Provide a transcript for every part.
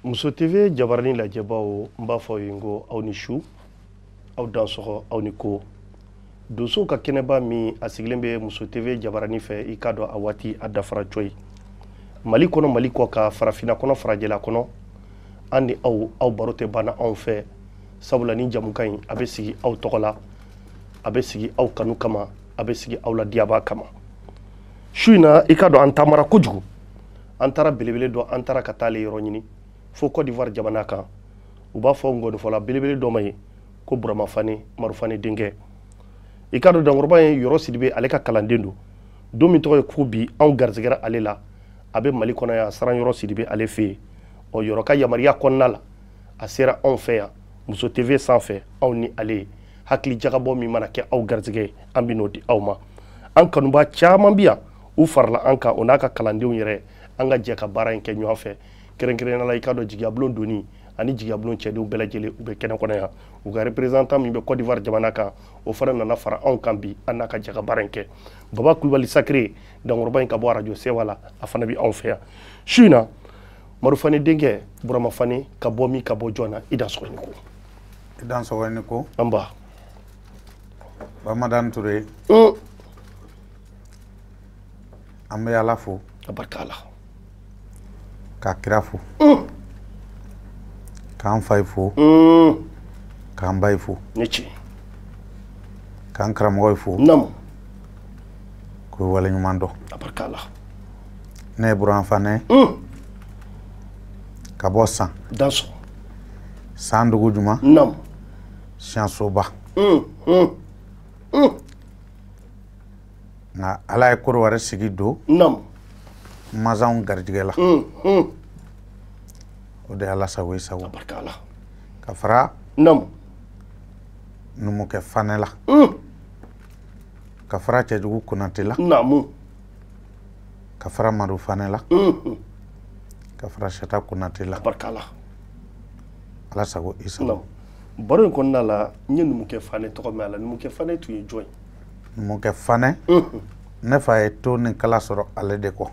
Muso TV jabarani lajɛbaw, n b'a fɔ aw ye n ko aw ni su, aw dansɔgɔ, aw ni ko. Donsow ka kɛnɛba min a sigilen bɛ Muso TV jabarani fɛ, i k'a dɔn a waati a dafara coyi. Mali kɔnɔ, Mali kɔ kan, farafinna kɔnɔ, farajɛla kɔnɔ, an ni aw, aw baro tɛ banna anw fɛ, sabula ni jamukan in a bɛ sigi aw tɔgɔ la, a bɛ sigi aw kanu kama, a bɛ sigi aw la diyaba kama. Su in na, i k'a dɔn an taamara kojugu, an taara belebele dɔ, an taara ka taa ale yɔrɔ ɲini fo Côte d'Ivoire jamana kan. U b'a fɔ ngɔnifɔla belebele dɔ ma ye ko Burama Fane, Maru Fane denkɛ. I k'a dɔn dankɔrɔba ye Yɔrɔ Sidibe, ale ka kalanden don. Don min tɔgɔ ye ko bi, anw garisɛgɛra ale la, a bɛ Mali kɔnɔ yan, Saran Yɔrɔ Sidibe ale fɛ yen. Ɔ, Yɔrɔ ka yamaruya kɔnɔna la, a sera anw fɛ yan Muso TV sanfɛ. Anw ni ale ye hakili jagabɔ min mana kɛ aw garisɛgɛ ye, an bɛ n'o di aw ma. An kanubaa caman bɛ yan, u farala an kan, o n'a ka kalandenw yɛrɛ, an ka jɛ ka baara in kɛ ɲɔgɔn fɛ. Kɛrɛnkɛrɛnnenya la, i k'a dɔn jigiyabulon donni ani jigiyabulon cɛdenw bɛɛ lajɛlen u bɛ kɛnɛ kɔnɔ yan. U ka représentant min bɛ Côte d'Ivoire jamana kan, o fana nana fara anw kan bi, an n'a ka jɛ ka baara in kɛ. Baba Kulubali Sacré, dankɔrɔba in ka bɔ arajo Sewa la, a fana bɛ anw fɛ yan su in na. Maru Fane denkɛ Burama Fane, ka bɔ min, ka bɔ jɔn na, i dansɔgɔ ni ko. I dansɔgɔ ni ko. An ba. Bamadan Ture. An bɛ Ala fo. A barika la. Ka kira fo. K'an fa fo. K'an ba fo. Ne ci. K'an karamɔgɔ fo. Naamu. K'o waleɲuman dɔn. A barika la. Ne ye Burama Fane. Ka bɔ San. Dansɔgɔ. San dugu juma. Naamu. Siyansoba. Nka Ala ye Korowari sigi don. Naamu. Mazanw garijɛgɛ la. O de ye Ala sago i sago. A barika la. Ka fara. Naamu. Numukɛ Fane la. Ka fara Cɛjugu Konate la. Naamu. Ka fara Madu Fane la. Ka fara Sata Konate la. A barika la. Ala sago i sago. Baro in kɔnɔna la, n ye numukɛ Fane tɔgɔ mɛn a la. Numukɛ Fane tun ye jɔn ye? Numukɛ Fane, ne fa ye to ni kala sɔrɔ ale de kɔ.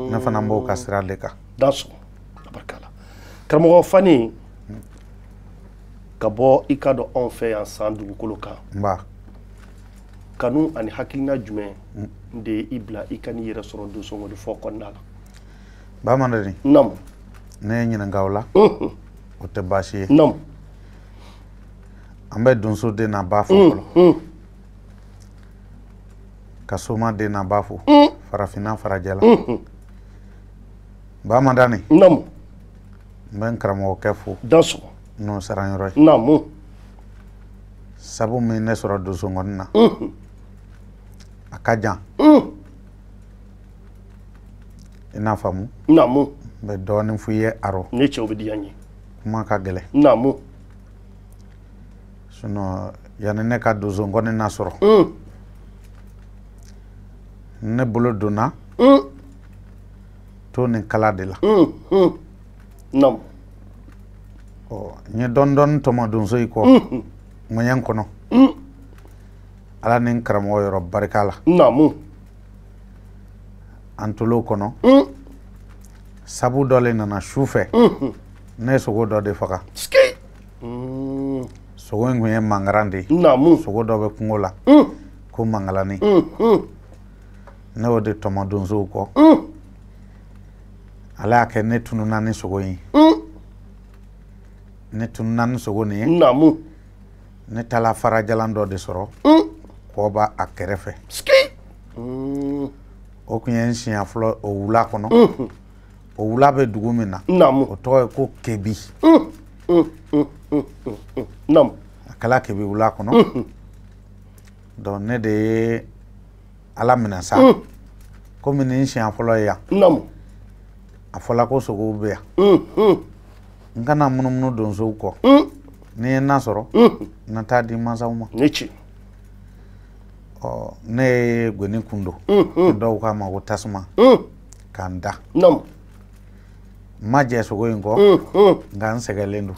Ne fana b'o ka sira de kan. Dansɔgɔ. A barika la. Karamɔgɔ Fane, ka bɔ i ka dɔn anw fɛ yan San dugukolo kan. Nba. Kanu ani hakilina jumɛn de ye i bila i ka n'i yɛrɛ sɔrɔ donsongɔni fɔ kɔnɔna la? Bamadani. Naamu. Ne ye ɲininka o la. O tɛ baasi ye. Naamu. An bɛ donso den n'a ba fo fɔlɔ. Ka soma den n'a ba fo. Farafinna farajɛla. Bamadani. Naamu. N bɛ n karamɔgɔkɛ fo. Dansɔgɔ. N'o Saranyɔrɔ ye. Naamu. Sabu min ne sɔrɔ donsongɔni na. A ka jan. I n'a faamu. Naamu. N bɛ dɔɔnin f'i ye a rɔ. Ne cɛw bɛ diya n ye. Kuma ka gɛlɛn. Naamu. Sinon yanni ne ka donsongɔni na sɔrɔ. Ne bolo donna. To ni kala de la. Naamu. Ɔ, n ye dɔɔni dɔɔni tɔmɔ donso in kɔ. Ŋɛɲɛ kɔnɔ. Ala ni n karamɔgɔ yɔrɔ barika la. Naamu. An tol'o kɔnɔ. Sabu dɔ le nana su fɛ. Ne ye sogo dɔ de faga. Sogo in tun ye mangaran de ye. Naamu. Sogo dɔ bɛ kungo la. Ko mangalani. Ne y'o de tɔmɔ donsow kɔ. Ala y'a kɛ ne tununna ni sogo in ye. Ne tununna ni sogo nin ye. Naamu. Ne taara farajalan dɔ de sɔrɔ. Kɔ b'a a kɛrɛfɛ. O tun ye n siɲɛ fɔlɔ o wula kɔnɔ. O wula bɛ dugu min na. Naamu. O tɔgɔ ye ko Kebi. Naamu. A kɛla Kebi wula kɔnɔ. Donc ne de ye Ala minɛ sa. Komi nin siɲɛ fɔlɔ ye yan. Naamu. A fɔla ko sogow bɛ yan. N kana munumunu donsow kɔ. Ni ye na sɔrɔ, n na taa di mansaw ma. Ne ci. Ɔ, ne ye goni kun don. Dɔw k'a ma ko tasuma. K'an da. Naamu. N ma jɛ sogo in kɔ. Nka n sɛgɛnlen don.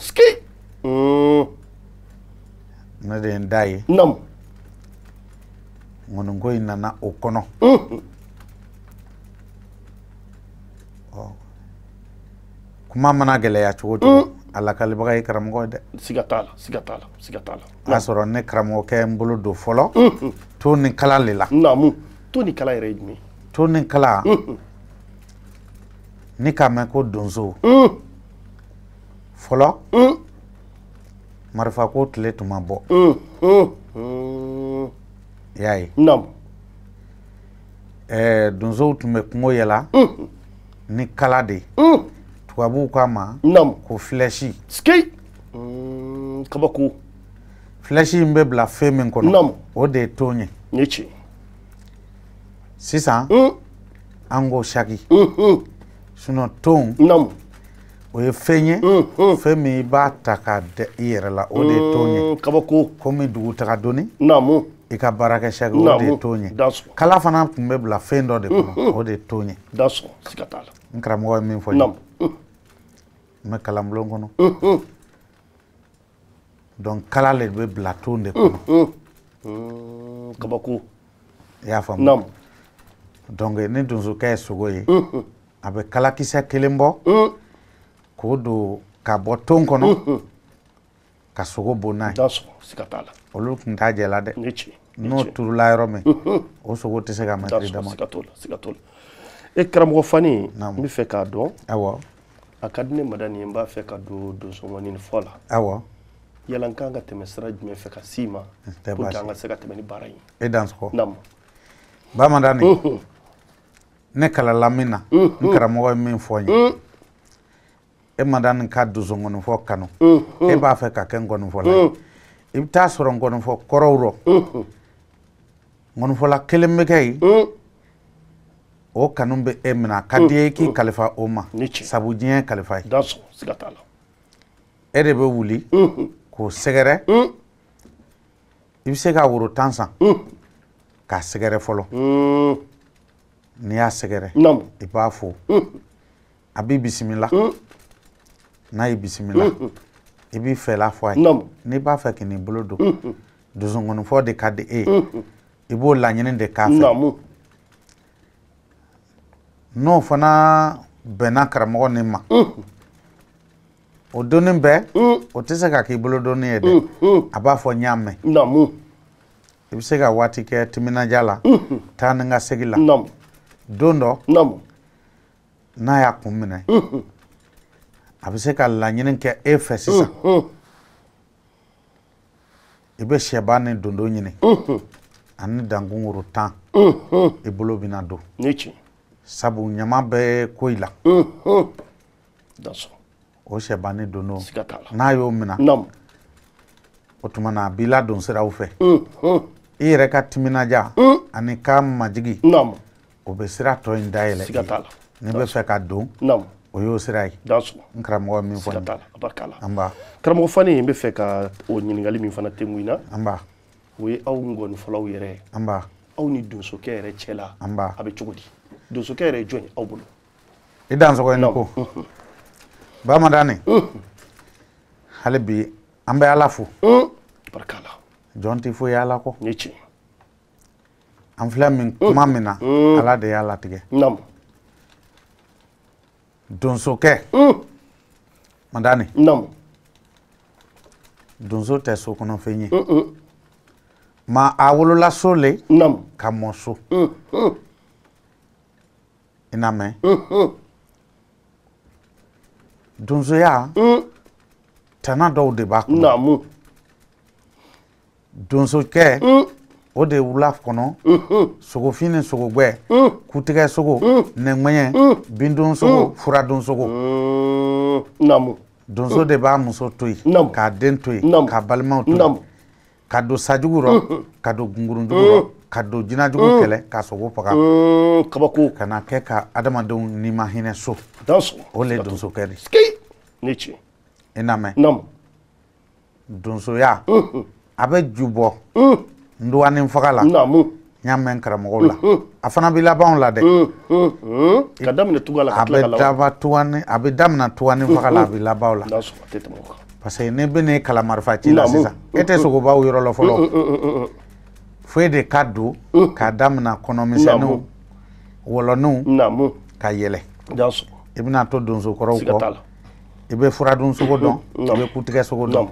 Ne de ye n da ye. Naamu. Ŋɔniko in nana o kɔnɔ. Ɔ, Kuma mana gɛlɛya cogo o cogo, a lakalibaga ye karamɔgɔ ye dɛ. Siga t'a la, siga t'a la, siga t'a la. O y'a sɔrɔ ne karamɔgɔkɛ ye n bolo don fɔlɔ to ni kala de la. Naamu, to ni kala yɛrɛ ye jumɛn ye? To ni kala, ni k'a mɛn ko donso fɔlɔ, marifa ko tile tun ma bɔ. I y'a ye? Naamu. Donsow tun bɛ kungo yɛlɛ ni kala de ye. Tubabuw k'a ma ko flèche. Ski. Kabako. Flèche in bɛ bila fɛn min kɔnɔ, o de ye ton ye. Ni tiɲɛ. Sisan an ko saki. Sinon ton, o ye fɛn ye, fɛn min i b'a ta k'a da i yɛrɛ la, o de ye ton ye. Kabako. Komi dugutaga donni. Naamu. I ka baara kɛ saki, o de ye ton ye. Kala fana tun bɛ bila fɛn dɔ de kɔnɔ, o de ye ton ye. Dansɔgɔ, siga t'a la. N karamɔgɔ ye min fɔ n ye. N bɛ kalanbulon kɔnɔ. Donc kala de bɛ bila ton de kɔnɔ. Kabako. I y'a faamu? Donc ni donsokɛ ye sogo ye, a bɛ kalakisɛ kelen bɔ k'o don ka bɔ ton kɔnɔ ka sogo bon n'a ye. Siga t'a la. Olu tun t'a jɛ la dɛ. N'o turula yɔrɔ min, o sogo tɛ se ka mɛtiri dama. Siga t'o la, siga t'o la. E karamɔgɔ Fani, n bɛ fɛ k'a dɔn. Awɔ. A ka di ne Madani ye, n b'a fɛ ka don donsongɔni fɔ la. Awɔ. Yala n kan ka tɛmɛ sira jumɛn fɛ ka s'i ma pour que an ka se ka tɛmɛ ni baara in ye? E dansɔgɔ. Naamu. Ba Madani, ne kalala min na, n karamɔgɔ ye min fɔ n ye. E Madani ka donsongɔni fɔ kanu, e b'a fɛ ka kɛ ngɔnifɔla ye. I bɛ taa sɔrɔ ngɔnifɔ kɔrɔw rɔ, ngɔnifɔla kelen bɛ kɛ yen, o kanu bɛ e minɛ, a ka di e k'i kalifa o ma, sabu diɲɛ ye kalifa ye. Siga t'a la. E de bɛ wuli k'o sɛgɛrɛ, i bɛ se ka woro 10 san k'a sɛgɛrɛ fɔlɔ. N'i y'a sɛgɛrɛ, i b'a fo, a b'i bisimila. N'a y'i bisimila, i b'i fɛla fɔ a ye. N'i b'a fɛ k'i n'i bolo don, donsongɔnifɔ de ka di e ye, i b'o laɲini de k'a fɛ. N'o fana bɛnna karamɔgɔ nin ma, o donni bɛɛ, o tɛ se ka k'i bolo donni ye dɛ. A b'a fɔ n y'a mɛn. I bɛ se ka waati kɛ timinandiya la, taa ni ka segin la. Don dɔ, n'a y'a kun minɛ, a bɛ se ka laɲini kɛ e fɛ sisan. I bɛ sɛba ni dondo ɲini, ani dankun woro 10, i bolo bɛna don. Sabu ɲama bɛ ko i la. O sɛba ni dondo, n'a y'o minɛ, o tuma na a b'i ladon siraw fɛ. I yɛrɛ ka timinandiya ani ka majigi, o bɛ sira tɔ in dayɛlɛ. N'i bɛ fɛ ka don, o y'o sira ye. N karamɔgɔ ye min fɔ n ye. Anba. Karamɔgɔ Fani, n bɛ fɛ ka o ɲininkali min fana tɛnku i na. Anba. O ye aw ngɔnifɔlaw yɛrɛ ye. Anba. Aw ni donsokɛ yɛrɛ cɛ la. Anba. A bɛ cogo di? Donsokɛ yɛrɛ ye jɔn ye aw bolo? I dansɔgɔ i ni ko. Ba Madani, hali bi an bɛ Ala fo. Barika la. Jɔn tɛ foyi Ala kɔ. Ni tiɲɛ. An filɛ min kuma min na, Ala de y'a latigɛ. Naamu. Donsokɛ. Madani. Naamu. Donso tɛ so kɔnɔ fɛn ye. Ma a wolola so le. Naamu. Ka mɔ so. I n'a mɛn? Donsoya, tana dɔw de b'a kɔnɔ. Naamu. Donsokɛ, o de wula kɔnɔ, sogofin ni sogogwɛ, kutigɛ sogo, nɛŋɛɲɛ, bindon sogo, furadon sogo. Naamu. Donso de b'a muso to yen, k'a den to yen, k'a balimaw to yen, ka don sajugu rɔ, ka don gungurunjugu rɔ, ka don jinɛjugu kɛlɛ, ka sogo faga. Kabako. Ka na kɛ ka adamadenw ni ma hinɛ so. O le ye donsokɛ de. Ni tiɲɛ. I n'a mɛn? Naamu. Donsoya, a bɛ ju bɔ nduwanin faga la. Naamu. N y'a mɛn karamɔgɔw la. A fana bɛ laban la dɛ. Ka daminɛ tuga la ka tila ka laban. A bɛ daminɛ tuganin faga la, a bɛ laban o la. Parce que n'i bɛ n'i kalan marifa ci la sisan, e tɛ sogobaw yɔrɔ la fɔlɔ. Fo e de ka don k'a daminɛ kɔnɔmisɛnninw, wɔlɔninw, ka yɛlɛ. I bɛna to donsokɔrɔw kɔ. I bɛ furadun sogo dɔn, i bɛ kutigɛ sogo dɔn.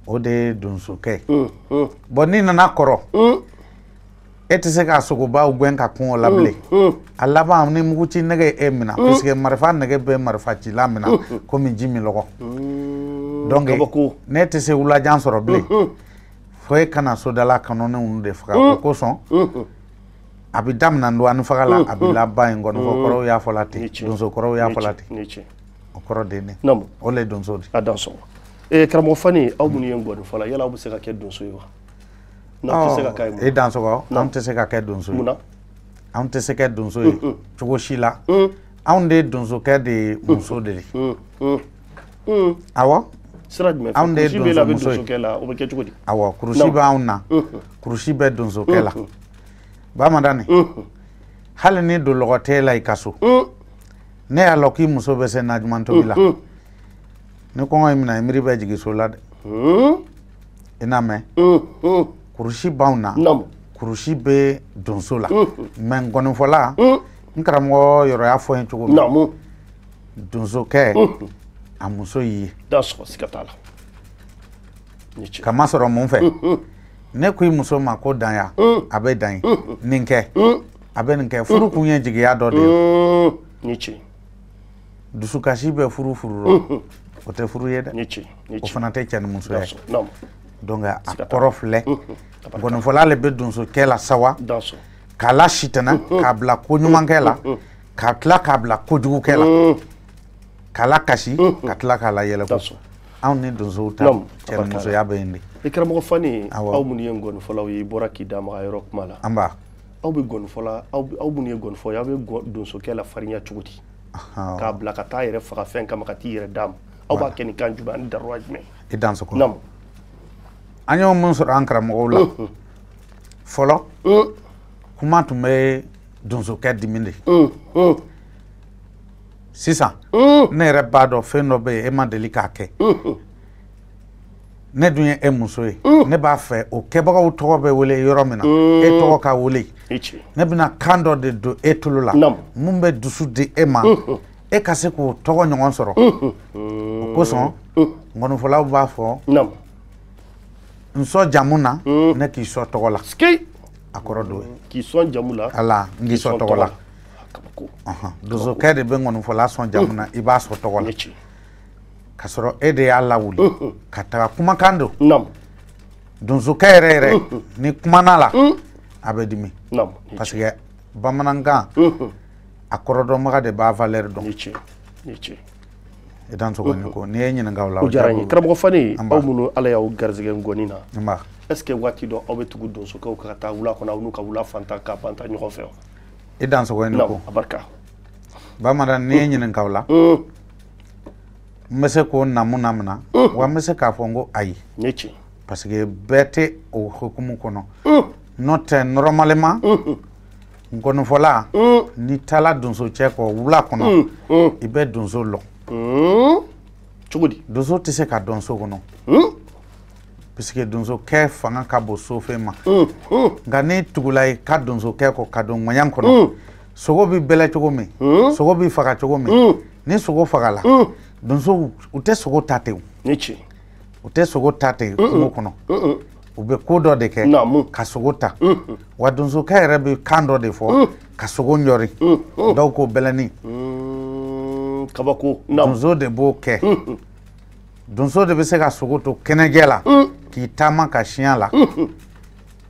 O de ye donsokɛ ye. Bon, n'i nana kɔrɔ, e tɛ se ka sogobaw gɛn ka kun o la bilen. A laban ni muguci nɛgɛ ye e minɛ, puisque marifa nɛgɛ bɛ marifa cila minɛ komi ji min lɔgɔ. Donc ne tɛ se wulajan sɔrɔ bilen, fo e kana sodala kanɔnenw de faga. O kosɔn a bɛ daminɛ ndɔgɔnin faga la, a bɛ laban yen. Nkɔnifɔ kɔrɔw y'a fɔ la ten, donso kɔrɔw y'a fɔ la ten. O kɔrɔ de ye ne o le ye donso de. A dansɔgɔ. Karamɔgɔ Fani, aw minnu ye nkɔnifɔla, yala aw bɛ se ka kɛ donso ye wa? N'aw tɛ se ka k'a ye mun? E dansɔgɔ, anw tɛ se ka kɛ donso ye. Munna? Anw tɛ se kɛ donso ye cogo si la. Anw de ye donsokɛ de ye, muso de ye. Awɔ. Sira jumɛn fɛ? Anw de ye Kurusi b'e la, a bɛ donsomuso ye. donsokɛ la, o bɛ kɛ cogo di? Awɔ, kurusi b'anw na, kurusi bɛ donsokɛ la. Bamadani, hali ni dolɔgɔ t'e la i ka so, ne y'a lɔn k'i muso bɛ se najuman tobi la, ni kɔngɔ y'i minɛ, i miiri bɛ jigin so la dɛ. I n'a mɛn, kurusi b'anw na, kurusi bɛ donso la. Mɛ nkɔnifɔla, n karamɔgɔ yɔrɔ y'a fɔ n ye cogo min, donsokɛ a muso y'i ye. Dansɔgɔ, siga t'a la. Kama sɔrɔ mun fɛ? Ne ko i muso ma ko dan ya, a bɛ dan ye. Nin kɛ, a bɛ nin kɛ. Furu kun ye jigiya dɔ de ye. Ni ce. Dusukasi bɛ furu furu rɔ, o tɛ furu ye dɛ. O fana tɛ cɛ ni musoya ye. Donc a kɔrɔ filɛ, nkɔnifɔla le bɛ donsokɛ la sawa k'a la sitana, k'a bila ko ɲumankɛ la, k'a tila k'a bila kojugukɛ la, k'a la kasi, ka tila k'a la yɛlɛ. Anw ni donsow ta cɛ ni musoya bɛ yen de. I karamɔgɔ Fani, aw minnu ye nkɔnifɔlaw ye, i bɔra k'i da maga yɔrɔ kuma la. An ba. Aw bɛ nkɔnifɔla, aw minnu ye nkɔnifɔ ye, aw bɛ donsokɛ la farinya cogo di? K'a bila ka taa yɛrɛ faga fɛn kama, ka t'i yɛrɛ d'a ma. Aw b'a kɛ ni kan jumɛn ani darura jumɛn? I dansɔgɔ. An y'o mun sɔrɔ an karamɔgɔw la fɔlɔ, kuma tun bɛ donsokɛ dimi de. Sisan ne yɛrɛ b'a dɔn fɛn dɔ bɛ yen, e ma deli k'a kɛ. Ne dun ye e muso ye, ne b'a fɛ o kɛbagaw tɔgɔ bɛ wele yɔrɔ min na, e tɔgɔ ka wele. Ne bɛna kan dɔ de don e tulo la mun bɛ dusu di e ma, e ka se k'o tɔgɔ ɲɔgɔn sɔrɔ. O kosɔn nkɔnifɔlaw b'a fɔ n sɔn jamu na, ne k'i sɔn tɔgɔ la. A kɔrɔ don ye k'i sɔn jamu la. Ala, n k'i sɔn tɔgɔ la. Donsokɛ de bɛ nkɔnifɔla sɔn jamu na, i b'a sɔn tɔgɔ la. K'a sɔrɔ e de y'a lawuli ka taga kumakan don. Donsokɛ yɛrɛ yɛrɛ ni kumana la, a bɛ dimi, parce que bamanankan a kɔrɔdɔnbaga de b'a valeur dɔn. I dansɔgɔ ni ko n'i ye ɲininka o la. O diyara n ye karamɔgɔ Fani. Aw minnu Ala y'aw garisɛgɛ nkɔni na, est ce que waati dɔ aw bɛ tugu donsokɛw ka taa wula kɔnɔ, aw n'u ka wula fantan k'a banta ɲɔgɔn fɛ wa? I dansɔgɔ ni ko. A barika. Bamanan, n'i ye ɲininka o la, n bɛ se k'o namu namina wa n bɛ se k'a fɔ n ko ayi. Parce que bɛɛ tɛ o hukumu kɔnɔ. N'o tɛ, normalement nkɔnifɔla, n'i taara donsocɛ kɔ wula kɔnɔ, i bɛ donso lɔ. Cogo di? Donso tɛ se ka dɔn so kɔnɔ, puisque donsokɛ fanga ka bon sofɛn ma. Nka n'i tugula i ka donsokɛ kɔ ka don ŋɔɲɛ kɔnɔ, sogo bɛ bɛlɛ cogo min, sogo bɛ faga cogo min, ni sogo fagala, donsow u tɛ sogo ta ten. U tɛ sogo ta ten kungo kɔnɔ. U bɛ ko dɔ de kɛ ka sogo ta. Wa donsokɛ yɛrɛ bɛ kan dɔ de fɔ ka sogo ɲɔri. Dɔw ko bɛlɛni. Kabako. Donso de b'o kɛ. Donso de bɛ se ka sogo to kɛnɛjɛ la, k'i taama ka siɲɛ la,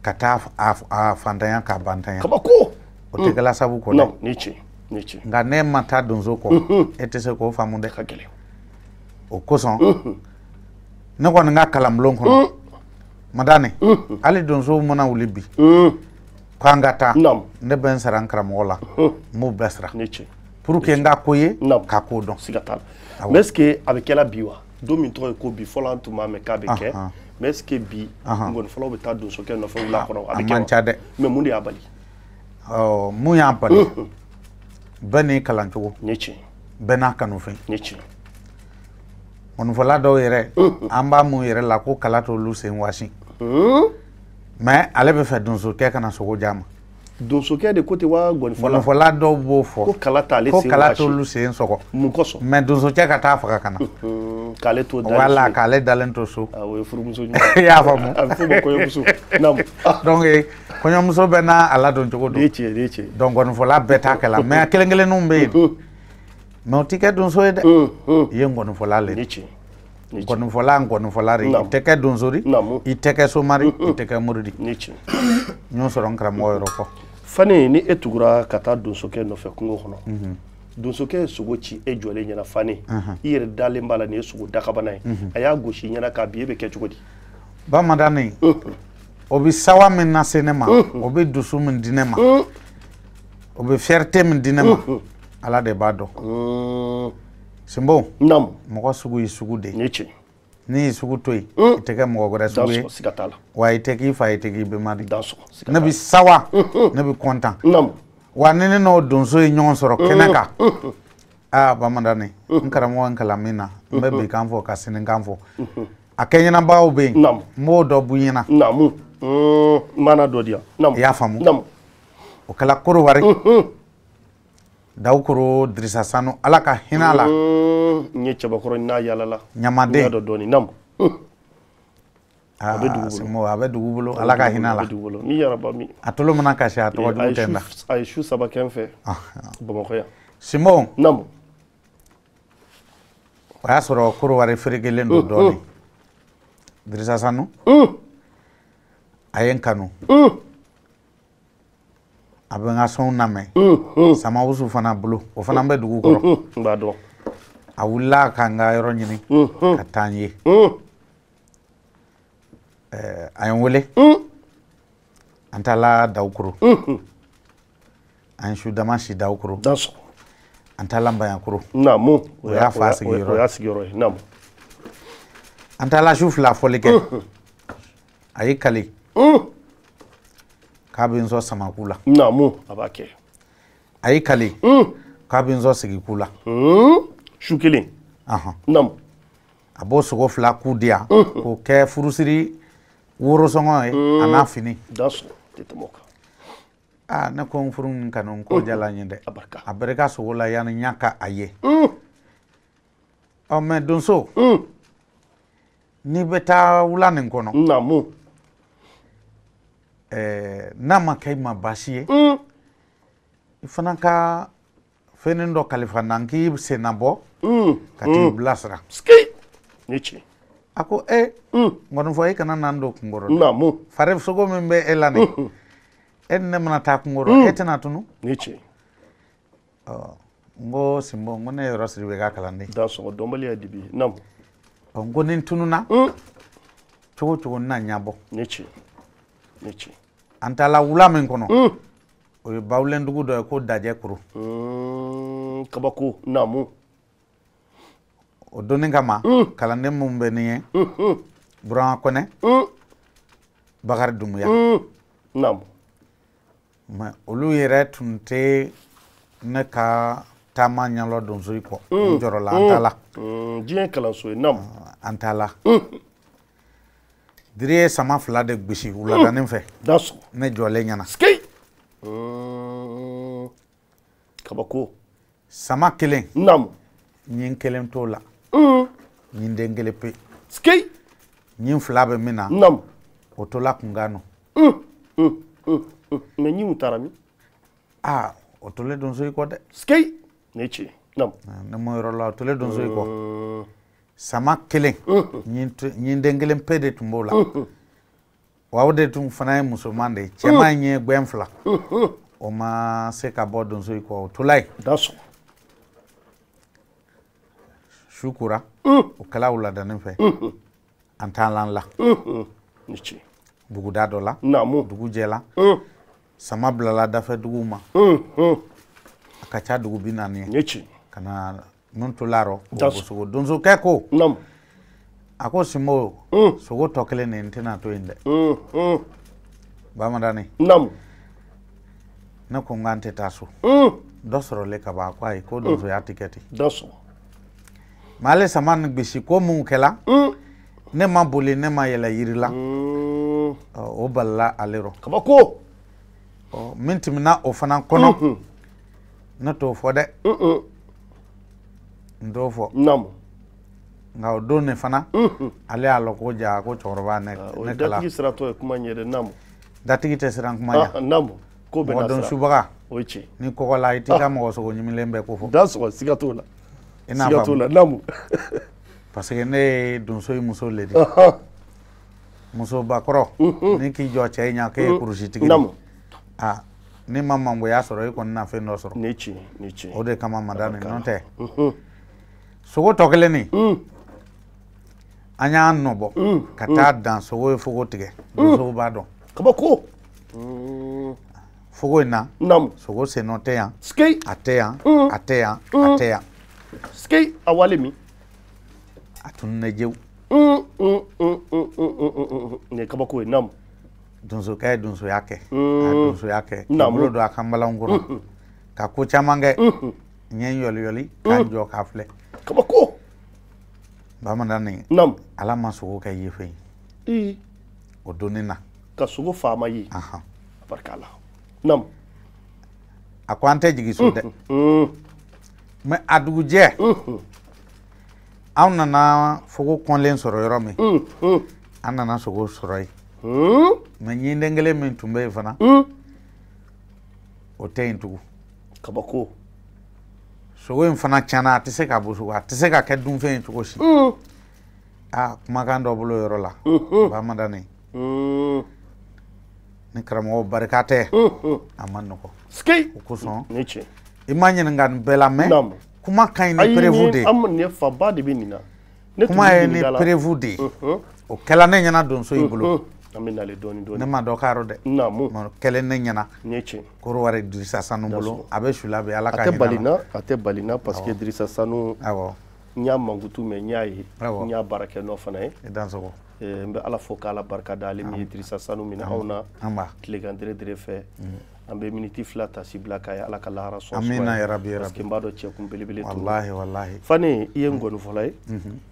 ka taa a fantanya k'a bantanya. Kabako. O tɛ kɛla sabu kɔ dɛ. Nka ne ma taa donso kɔ, e tɛ se k'o faamu dɛ. Ka gɛlɛn. O kosɔn ne kɔni ka kalanbulon kɔnɔ, Madani, hali donsow mana wuli bi k'an ka taa, ne bɛ n sara n karamɔgɔ la, n b'u bɛɛ sara pour que n ka ko ye ka ko dɔn. Siga t'a la. Mais est ce que a bɛ kɛla bi wa? Don min tɔgɔ ye ko bi, fɔlɔ an tun b'a mɛn k'a bɛ kɛ. Mais est ce que bi nkɔnifɔlaw bɛ taa donsokɛ nɔfɛ wula kɔnɔ, a bɛ kɛ wa? A man ca dɛ. Mais mun de y'a bali? Ɔ, mun y'a bali? Bɛɛ n'i kalancogo. Bɛɛ n'a kanufɛn. Nkɔnifɔla dɔw yɛrɛ, an b'a mun yɛrɛ la ko kala t'olu sen waasi. Mais ale bɛ fɛ donsokɛ kana sogo d'a ma. Donsokɛ de ko ten wa gɔnifɔla? Gɔnifɔla dɔw b'o fɔ. Ko kala t'ale sen. Ko kala t'olu sen sɔgɔ. Mun kosɔn? Mais donsokɛ ka taa faga ka na. K'ale to dalen so. Voilà, k'ale dalen to so. Ah, o ye furumuso ɲuman. I y'a faamu. A bɛ f'o ma kɔɲɔmuso. Naamu. Donc kɔɲɔmuso bɛɛ n'a ladon cogo don. Nin ye tiɲɛ, nin ye tiɲɛ. Donc gɔnifɔla bɛɛ t'a kɛla mais a kelen kelenninw bɛ yen. Mais o t'i kɛ donso ye dɛ. I ye ngɔnifɔla le. Nin ye tiɲɛ. Ngɔnifɔla ngɔnifɔla de. I tɛ kɛ donso di. I tɛ kɛ somari. I tɛ kɛ mori di. Nin ye tiɲɛ. N y'o sɔrɔ n karamɔgɔ yɔrɔ kɔ. Fane, ni e tugura ka taa donsokɛ nɔfɛ kungo kɔnɔ, donsokɛ ye sogo ci e jɔlen ɲɛna Fane, i yɛrɛ dalen b'a la nin ye sogo dakabana ye, a y'a gosi ɲɛna k'a bin, e bɛ kɛ cogo di? Bamadani, o bɛ sawa min lase ne ma, o bɛ dusu min di ne ma, o bɛ fierté min di ne ma, Ala de b'a dɔn. Sinbo, mɔgɔ sugu ye sugu de ye. N'i ye sugu to yen, i tɛ kɛ mɔgɔ wɛrɛ sugu ye. Wa i tɛ k'i fa, i tɛ k'i bɛnba de. Ne bɛ sawa, ne bɛ content. Wa ni ne n'o donso ye ɲɔgɔn sɔrɔ kɛnɛ kan, aa Bamadani, n karamɔgɔ n kalan min na, n bɛ bi kan fɔ ka sini kan fɔ. A kɛɲɛnabagaw bɛ yen, n b'o dɔ b'u ɲɛna. Naamu, maana dɔ di yan. I y'a faamu? O kɛla Korowari. Dawukoro Dirisa Sanu, Ala ka hinɛ a la. N ye cɛbakɔrɔ n'a yaalala. Ɲamaden. N y'a dɔn dɔɔnin. Naamu. A bɛ dugu bolo. A bɛ dugu bolo, Ala ka hinɛ a la. A bɛ dugu bolo. Ni yaraba min. A tolo mana kasi, a tɔgɔ jugu tɛ n da. A ye su saba kɛ n fɛ. Bamakɔ yan. Sinbo. Naamu. O y'a sɔrɔ Korowari ferekelen don dɔɔnin. Dirisa Sanu. A ye n kanu. A bɛ n ka sɔnw lamɛn. Samawusu fana bolo, o fana bɛ dugu kɔrɔ. N b'a dɔn. A wulila ka n ka yɔrɔ ɲini ka taa n ye. A ye n wele. An taala Dawukoro. An ye su dama si Dawukoro. An taala Mbayakoro. Naamu. O y'a fa sigiyɔrɔ ye. O y'a sigiyɔrɔ ye. Naamu. An taala su fila fɔli kɛ. A y'i kali. K'a bɛ n sɔn samaku la. Naamu, a b'a kɛ. A y'i kali. K'a bɛ n sɔn sigiku la. Su kelen. Naamu. A b'o sogo fila ku di yan. K'o kɛ furusiri worosɔngɔ ye a n'a fini. Dansɔgɔ tɛ tɛmɛ o kan. Aa, ne ko n furu nin kanu, n k'o diyara n ye dɛ. A barika. A barika sogo la yanni n ɲa ka a ye. Ɔ mɛ donso. N'i bɛ taa wula nin kɔnɔ. Naamu. N'a ma kɛ i ma baasi ye, i fana ka fɛnnin dɔ kalifa n na, n k'i senna bɔ ka t'i bilasira. Ni tiɲɛ. A ko e, ngɔnifɔ, e kana na n don kungo kɔrɔ. Naamu. Farisogo min bɛ e la nin, e ni ne mana taa kungo kɔrɔ, e tɛna tunu. Ni tiɲɛ. Ɔ, n ko Sinbo, n ko ne ye Yɔrɔ Sidibe ka kalanden. Dansɔgɔ dɔnbaliya dibi ye. Naamu. Ɔ, n ko ni n tununa, cogo o cogo n na ɲɛbɔ. Ni tiɲɛ. Ni tiɲɛ. An taala wula min kɔnɔ, o ye Bawulendugu dɔ ye ko Dajɛkoro. Kabako, naamu. O donni kama, kalanden minnu bɛ nin ye, Burama Kɔnɛ, Bakari Dunbuya. Naamu. Mais olu yɛrɛ tun tɛ ne ka taama ɲɛlɔ donso yi kɔ. N jɔrɔla, an taala. Diɲɛ kalanso ye, naamu. An taala. Diri ye sama fila de gosi wuladanin fɛ. Ne jɔlen ɲɛna. Kabako. Sama kelen. Naamu. Ɲin kelen t'o la. Ɲin den kelen pe. Ɲin fila bɛ min na. Naamu. O tola kunkan nɔ. Mais ɲinw taara min? Aa, o tolen donso yi kɔ dɛ. Ne ce. Naamu. Ne m'o yɔrɔ la, o tolen donso yi kɔ. Sama kelen, ɲin den kelen pe de tun b'o la. Wa o de tun fana ye musoman de ye. Cɛman in ye gɛn fila. O ma se ka bɔ donso yi kɔ, o tola yen. Su kora, o kɛla wuladanin fɛ. An taala an la. Buguda dɔ la. Dugu jɛla. Sama bilala dafɛ duguw ma. A ka ca dugu 40 ye. Ka na min tola rɔ, o sogo. Donsokɛ ko, a ko Sinbo, sogo tɔ kelen nin n tɛna to yen dɛ. Bamadani. Naamu. Ne ko n k'an tɛ taa so. Dɔ sɔrɔlen ka ban, a ko ayi, ko donsoya tɛ kɛ ten. Mais ale sama ni gosi ko mun kɛla, ne ma boli, ne ma yɛlɛ yiri la. O balila ale rɔ. Kabako. Min tɛmɛna o fana kɔnɔ ne t'o fɔ dɛ. N t'o fɔ. Naamu. Nka o don de fana ale y'a lɔn ko ja ko cɛkɔrɔba ne ne kala. Datigi siratɔ ye kuma ɲɛ dɛ. Naamu. Datigi tɛ siran kuma ɲɛ. Naamu. Ko bɛɛ n'a sira. Mɔgɔ dɔn subaga. O ye tiɲɛ. Ni kɔgɔ la i t'i ka mɔgɔ sogo ɲimilen bɛɛ ko fɔ. Da sɔgɔ siga t'o la. Siga t'o la. Naamu. Parce que ne ye donso ye muso le de. Musobakɔrɔ ni k'i jɔ cɛ ɲɛ k'e ye kurusitigi de. Ah, ni ma mangoya sɔrɔ i kɔni na fɛn dɔ sɔrɔ. Ni tiɲɛ, ni tiɲɛ. O de kama madame n'o tɛ. Sogo tɔ kelen nin. An y'a nɔbɔ ka taa dan sogo ye fogo tigɛ. Donsow b'a dɔn. Kabako. Fogo in na. Naamu. Sogo sennɔ tɛ yan. Sikei. A tɛ yan. A tɛ yan. A tɛ yan. Sikei a wale min. A tununnen jewu. Nin ye kabako ye. Naamu. Donsokɛ ye donsoya kɛ. A ye donsoya kɛ. K'i bolo don a kan balanw kɔrɔ. Ka ko caman kɛ. N ye n yɔli yɔli k'a jɔ k'a filɛ. Kabako. Bamanan nin. Naamu. Ala ma sogo kɛ yefen ye. O donni na. Ka sogo faama ye. A barika la. Naamu. A ko an tɛ jigin so dɛ. Mais a dugujɛ. Anw nana fogo kɔnlen sɔrɔ yɔrɔ min. An nana sogo sɔrɔ yen. Mais ɲinden kelen min tun bɛ yen fana. O tɛ yen tugun. Kabako. Sogo in fana tiɲɛna a tɛ se ka bɔ sogo a tɛ se ka kɛ dunfɛn ye cogo si. Aa kumakan dɔ bolo yɔrɔ la. Bamanan nin. Ni karamɔgɔ barika tɛ. A ma nɔgɔ. Sikei. O kosɔn. Ni tiɲɛ. I ma ɲininka nin bɛɛ la mais. Kuma ka ɲi ni preuve de ye. Ayi ni faba de bɛ nin na. Kuma ye ni preuve de ye. O kɛla ne ɲɛna donso in bolo. An bɛ nalen dɔɔni dɔɔni. Ne ma dɔn k'a rɔ dɛ. Naamu. O kɛlen ne ɲɛna. Ni ye tiɲɛ. Korowari Dirisa Sanu bolo a bɛ su la bi Ala ka hinɛ a la. A tɛ bali n na parce que Dirisa Sanu. Awɔ. N y'a mankutu mɛn n y'a ye. N y'a baara kɛ nɔ fana ye. I dansɔgɔ. N bɛ Ala fo k'Ala barika da ale min ye Dirisa Sanu minɛ anw na. An ba. Tilegan dere dere fɛ. An bɛ miniti 2 tasi bila k'a ye Ala ka lahara sɔn. Amina ya rabi ya rabi. Parce que n b'a dɔn cɛ kun belebele tun. Walahi walahi. Fane i ye ngɔnifɔla ye.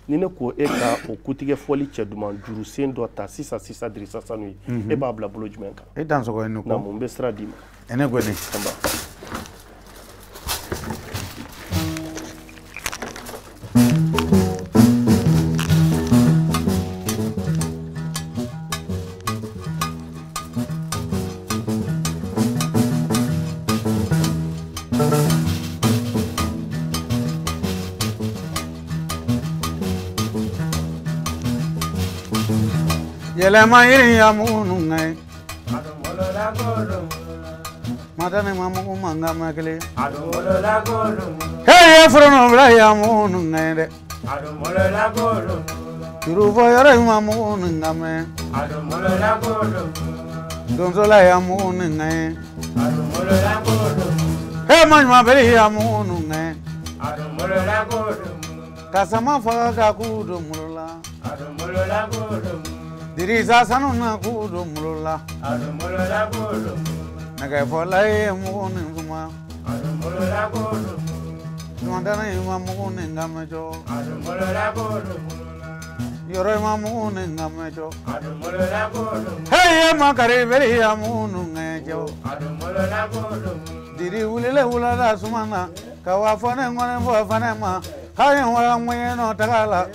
Ni ne ko e ka o kutigɛ fɔli cɛ duman juru sen dɔ ta sisan sisan Dirisa Sanu ye. E b'a bila bolo jumɛn kan? E dansɔgɔ ye ne ko. Naamu n bɛ sira d'i ma. E ne ko ne. An ba. Yɛlɛma yiri ya munu ngai. Madane ma mugu manga makele. Hey ye frono bla ya munu ngai de. Juru fo yɔrɔ ma mugu ngame. Donsola ya munu ngai. Hey ma beli ya munu ngai. Kasama faga ka kudo mulola. Dirisa Sanu na kudo mulola. Nɛgɛ fɔla ye mugu ni kuma. Ɲuman ye ma mugu ni ngamɛjɔ. Yɔrɔ ma mugu ni ngamɛjɔ. Hey ye makari beri ya munu ŋɛjɔ. Diri wulile wulada suma na. Ka wa fɔ ne ŋɔni fɔ fana ma. K'a ye wala ŋɛɲɛ nɔ taga la.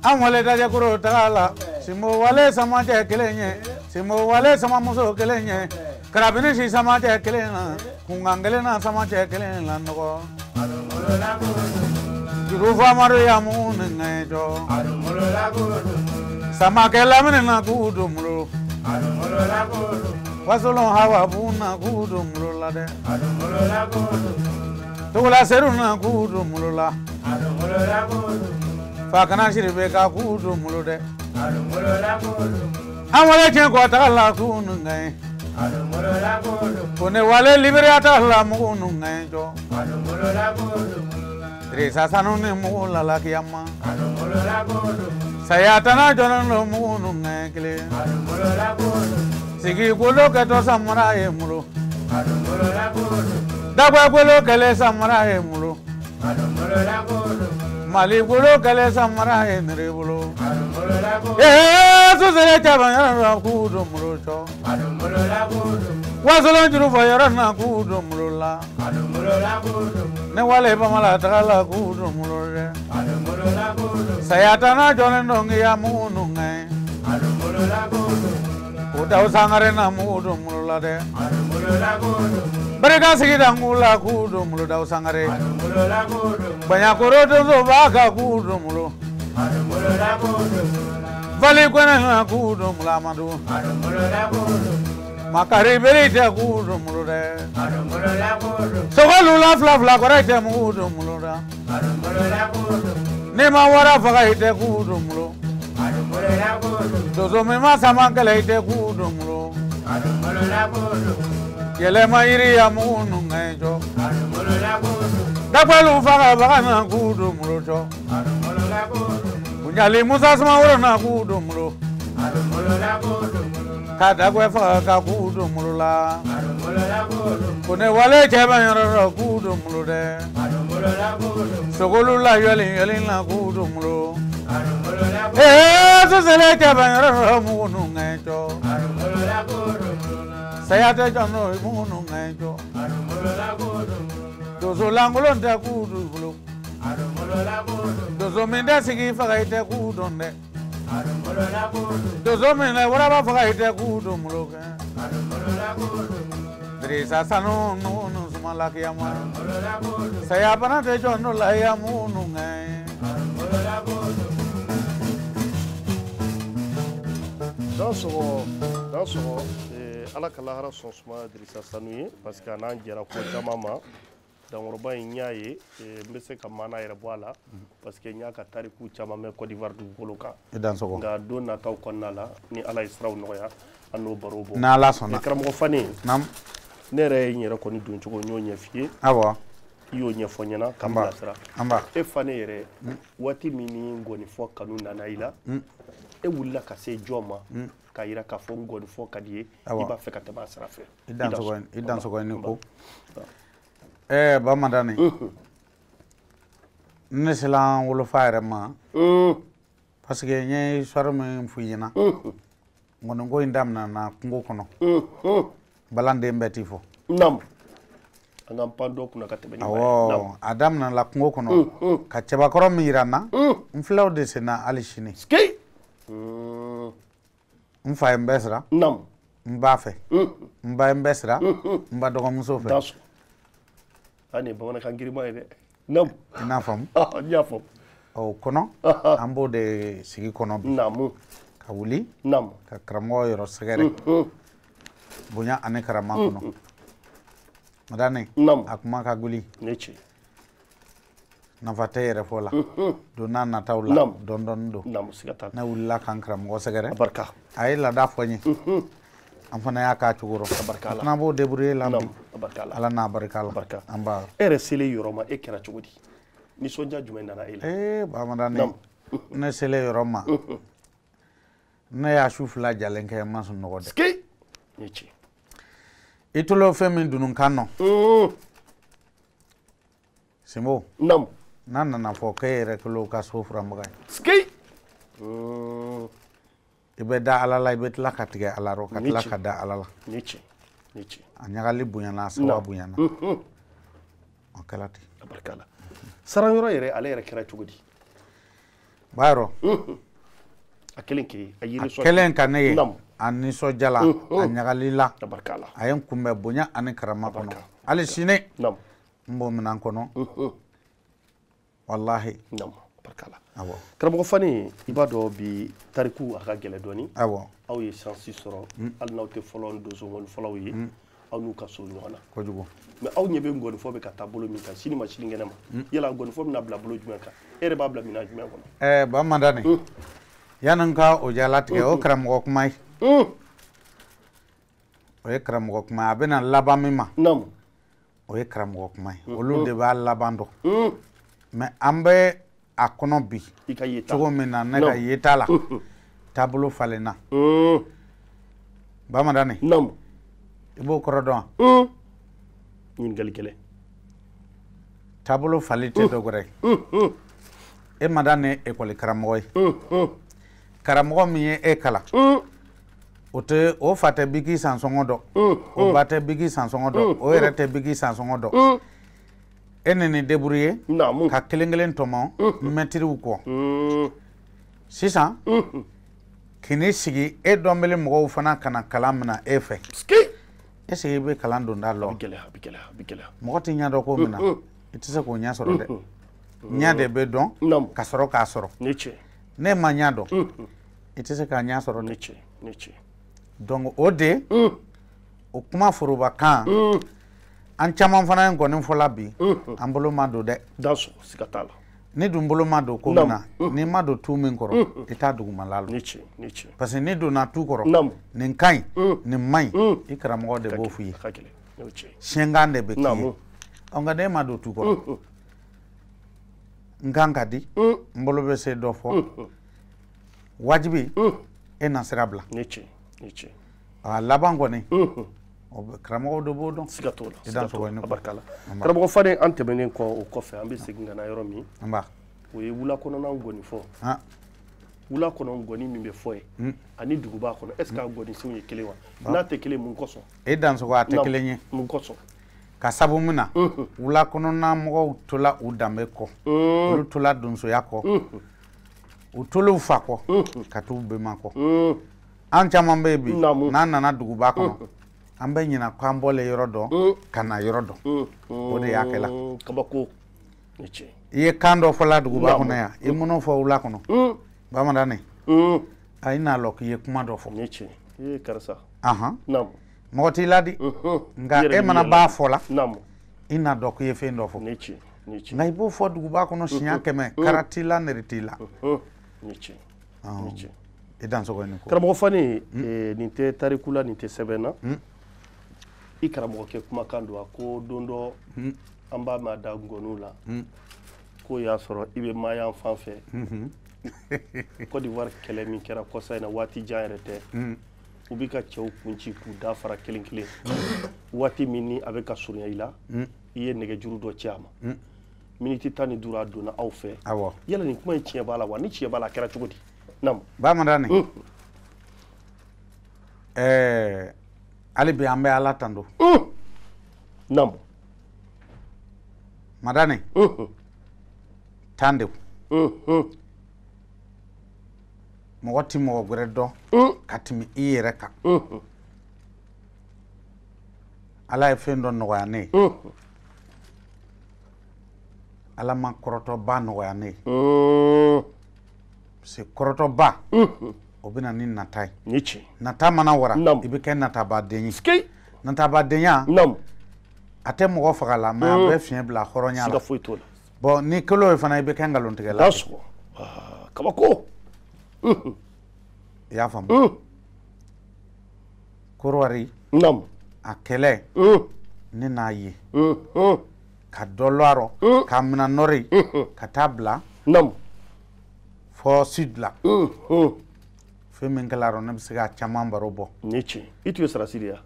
An wale dajɛkoro taga la. Simbo wale sama cɛ kelen ye. Simbo wale sama muso kelen ye. Karabini si sama cɛ kelen na. Kunkan kelen na sama cɛ kelen la nɔgɔ. Juru famaro ya munu ŋɛjɔ. Samakɛ lamini na k'u don mulo. Wasolon hawa bu na k'u don mulo la dɛ. Togola seru na k'u don mulo la. Fakana siribe ka k'u don mulo dɛ. An wale tiɲɛ kɔ taga la k'u nu ŋɛɲɛ. Kone wale Liberia taga la mugu nu ŋɛɲɛ jɔ. Dirisa Sanu ni mugu lala kiyama. Saya tana jɔlen don mugu nu ŋɛɲɛ kelen. Sigi kolo kɛtɔ samara ye mulo. Dagba kolo kɛlɛ samara ye mulo. Mali kolo kɛlɛ samara ye nere bolo. Ee Sosole cɛba yɔrɔ la k'u don molo cɔ. Wasolon juru fɔ yɔrɔ na k'u don molo la. Ne wale bamala taga la k'u don molo dɛ. Saya tana jɔlen don k'i ya mugu nun. Ko daw sangare na mugu don molo la dɛ. Barika sigida nk'u la k'u don molo daw sangare. Baɲakoro donso b'a ka k'u don molo. Vali kwene na k'u don molo Amadu. Makari bere tɛ k'u don molo dɛ. Sogolu la fila fila kɔrɔ tɛ mugu don molo da. N'i ma wara faga i tɛ k'u don molo. Donso min ma sama kɛlɛ i tɛ k'u don molo. Yɛlɛma yiri ya mugu nun ka jɔ. Dagbɛlu faga bagan na k'u don molo jɔ. Kunjali Musa Sumaworo na k'u don molo. Ka dagbɛ faga ka k'u don molo la. Ko ne wale cɛ bɛ yɔrɔ dɔ k'u don molo dɛ. Sogolu la yɔli yɔli na k'u don molo. Ee sosole cɛ bɛ yɔrɔ dɔ mugu nun ka jɔ. Saya tɛ jɔ n'o ye mugu nun ka jɔ. Donso lankolon tɛ k'u don bolo. Donso min tɛ sigi faga i tɛ k'u dɔn dɛ. Donso min tɛ waraba faga i tɛ k'u don bolo kɛ. Dirisa sanu nunu suma lakiyama. Saya bana tɛ jɔ n'o la ya mugu nun ka. Dansɔgɔ Ala ka lahara sɔn suma Dirisa Sanu ye parce que a n'an jɛra ko caman ma. Dankɔrɔba in y'a ye n bɛ se ka maana yɛrɛ bɔ a la parce que n y'a ka tariku caman mɛn Côte d'Ivoire dugukolo kan. Nka don nataw kɔnɔna la ni Ala ye siraw nɔgɔya an n'o baro bɔ. N'Ala sɔnna. Karamɔgɔ Fane. Naamu. Ne yɛrɛ ye n yɛrɛ kɔni don cogo n y'o ɲɛf'i ye. Awɔ. I y'o ɲɛfɔ n ɲɛna ka n bilasira. E Fane yɛrɛ waati min ni ngɔnifɔ kanu nana i la. E wulila ka se jɔn ma k'a yira k'a fɔ ngɔnifɔ ka di ye i b'a fɛ ka tɛmɛ a sira fɛ. I dansɔgɔ i ni ko. Bamadani. Ne sera n wolofa yɛrɛ ma. Parce que n ye histoire min f'i ɲɛna. Ngɔniko in daminɛna kungo kɔnɔ. Balanden bɛɛ t'i fɔ. Naamu. An k'an pan dɔ kunna ka tɛmɛ ni ba ye. Awɔ, a daminɛna kungo kɔnɔ. Ka cɛbakɔrɔ min yira n na. N filɛ o de sen na hali sini. N fa ye n bɛɛ sira. Naamu. N ba fɛ. N ba ye n bɛɛ sira. N ba dɔgɔmuso fɛ. Dansɔgɔ. A nin ye bamanankan girinman ye dɛ. Naamu. I n'a faamu. N y'a faamu. O kɔnɔ an b'o de sigi kɔnɔ bi. Naamu. Ka wuli. Naamu. Ka karamɔgɔ yɔrɔ sɛgɛrɛ. Bonya ani karama kɔnɔ. Madani. Naamu. A kuma ka guli. Ne ce. Nafa tɛ yɛrɛ fɔ la. Don n'a nataw la. Naamu. Dɔɔni dɔɔni don. Naamu, siga t'a la. Ne wulila ka n karamɔgɔ sɛgɛrɛ. A barika. A ye laada fɔ n ye. An fana y'a k'a cogo rɔ. A barika la. An fana b'o débrouiller la bi. A barika la. Ala n'a barika la. Barika. An ba. E yɛrɛ selen yɔrɔ ma e kɛra cogo di? Nisɔndiya jumɛn nana e la? Bamadani. Ne selen yɔrɔ ma. Ne y'a su fila jalen kɛ n ma sunɔgɔ dɛ. Sike. Ne ce. I tulo fɛn min dununkan nɔ. Sinbo. Naamu. N'a nana fɔ k'e yɛrɛ kɛlen ka so furanbaga ye. Sike. I bɛ da Ala la i bɛ tila ka tigɛ Ala rɔ ka tila ka da Ala la. Ne ce. Ne ce. A ɲagali bonyana a sawa bonyana. O kɛra ten. A barika la. Saranyɔrɔ yɛrɛ ale yɛrɛ kɛra cogo di? Bayɔrɔ. A kelen k'e a yiri sɔn. A kelen ka ne ye. Naamu. A nisɔndiyala a ɲagalila. A barika la. A ye n kunbɛn bonya ani karama kɔnɔ. Hali sini. Naamu. N b'o minɛn kɔnɔ. Walahi. Naamu. Barika la. Awɔ. Karamɔgɔ Fane i b'a dɔn bi tariku a ka gɛlɛn dɔɔni. Awɔ. Aw ye chance sɔrɔ hali n'aw tɛ fɔlɔ donso ngɔni fɔlaw ye. Aw n'u ka surun ɲɔgɔn na. Kojugu. Mais aw ɲɛ bɛ ngɔnifɔ bɛ ka taa bolo min kan sini ma sinikɛnɛ ma. Yala ngɔnifɔ bɛna bila bolo jumɛn kan? E yɛrɛ b'a bila minɛn jumɛn kɔnɔ? Bamadani. Yanni n ka o jalatigɛ o karamɔgɔ kuma ye. O ye karamɔgɔ kuma ye a bɛna laban min ma. Naamu. O ye karamɔgɔ kuma ye. Olu de b'a laban dɔn. Mais an bɛ a kɔnɔ bi. I ka yeta. Cogo min na ne ka yeta la. Taabolo falenna. Bamadani. Naamu. I b'o kɔrɔ dɔn wa? Ɲininkali gɛlɛn. Taabolo falen tɛ dɔ wɛrɛ ye. E Madani ye ekɔli karamɔgɔ ye. Karamɔgɔ min ye e kalan o tɛ o fa tɛ biki sansɔngɔ dɔn o ba tɛ biki sansɔngɔ dɔn o yɛrɛ tɛ biki sansɔngɔ dɔn e ni nin débrouiller ka kelen kelen tɔmɔ mɛtiriw kɔ sisan k'i sigi e dɔnbele mɔgɔw fana ka na kalan mina e fɛ est ce que i bɛ kalan donda lɔn mɔgɔ tɛ ɲɛ dɔn ko min na i tɛ se k'o ɲɛ sɔrɔ dɛ ɲɛ de bɛ dɔn ka sɔrɔ k'a sɔrɔ ne ma ɲɛ dɔn i tɛ se k'a ɲɛ sɔrɔ dɛ donc o de o kuma forobakan an caman fana ye nkɔni fɔla bi an bolo ma don dɛ ni dun bolo ma don ko min na n'i ma don tu min kɔrɔ i t'a dugumala lɔn parce que n'i donna tu kɔrɔ nin ka ɲi nin man ɲi i karamɔgɔ de b'o f'i ye siɲɛkan de bɛ k'i ye nka n'e ma don tu kɔrɔ n kan ka di n bolo bɛ se dɔ fɔ wajibi e na sira bila a laban kɔni karamɔgɔw de b'o dɔn siga t'o la siga t'o la abarikala karamɔgɔ Fane an tɛmɛnen kɔ o kɔfɛ an bɛ segin ka na yɔrɔ min o ye wula kɔnɔna ngɔni fɔ wula kɔnɔ ngɔni min bɛ fɔ ye ani duguba kɔnɔ est ce que a ngɔnisenw ye kelen wa n'a tɛ kelen mun kosɔn e Dansɔgɔ a tɛ kelen ye mun kosɔn ka sabu min na wula kɔnɔna mɔgɔw tola u danbe kɔ olu tola donsoya kɔ u tola u fa kɔ ka t'u bɛnba kɔ an caman bɛ yen bi n'an nana duguba kɔnɔ an bɛ ɲina k'an bɔlen yɔrɔ dɔn ka na yɔrɔ dɔn o de y'a kɛla kabako i ye kan dɔ fɔla duguba kɔnɔ yan i minnu fɔ wula kɔnɔ bamanan a i n'a lɔn k'i ye kuma dɔ fɔ karisa mɔgɔ t'i ladi nka e mana b'a fɔ la i n'a dɔn k'i ye fɛn dɔ fɔ nka i b'o fɔ duguba kɔnɔ siɲɛ 100 kara t'i la nɛrɛ t'i la i Dansɔgɔ ni ko karamɔgɔ Fane nin tɛ tariku la nin tɛ sɛbɛn na i karamɔgɔkɛ kumakan don a ko don dɔ an b'a mɛn a da ngɔniw la k'o y'a sɔrɔ i bɛ Mayan fan fɛ Côte d'Ivoire kɛlɛ min kɛra kɔsa in na waati jan yɛrɛ tɛ u bɛ ka cɛw kun ci k'u da fara kelen kelen waati min ni a bɛ ka surunya i la i ye nɛgɛjuru dɔ ci a ma miniti 15 a donna aw fɛ yala nin kuma in tiɲɛ b'a la wa ni tiɲɛ b'a la a kɛra cogo di Bamanan hali bi an bɛ Ala tando Madani tan de mɔgɔ ti mɔgɔ wɛrɛ dɔn ka tɛmɛ i yɛrɛ kan Ala ye fɛn dɔ nɔgɔya ne ye Ala ma kɔrɔtɔba nɔgɔya ne ye parce que kɔrɔtɔba o bɛ na ni nata ye nata mana wara i bɛ kɛ natabaden ye natabadenya a tɛ mɔgɔ faga la mais a bɛ fiɲɛ bila hɔrɔnya la bon ni kolo ye fana i bɛ kɛ nkalontigɛla kabako i y'a faamu Korowari a kɛlɛ ne n'a ye ka dɔ lɔ a rɔ k'a minɛ nɔri ka taa bila fɔ sud la fɛn min kɛla rɔ ne bɛ se ka caman baro bɔ ni tiɲɛ i tun ye sɔrɔdasi de ye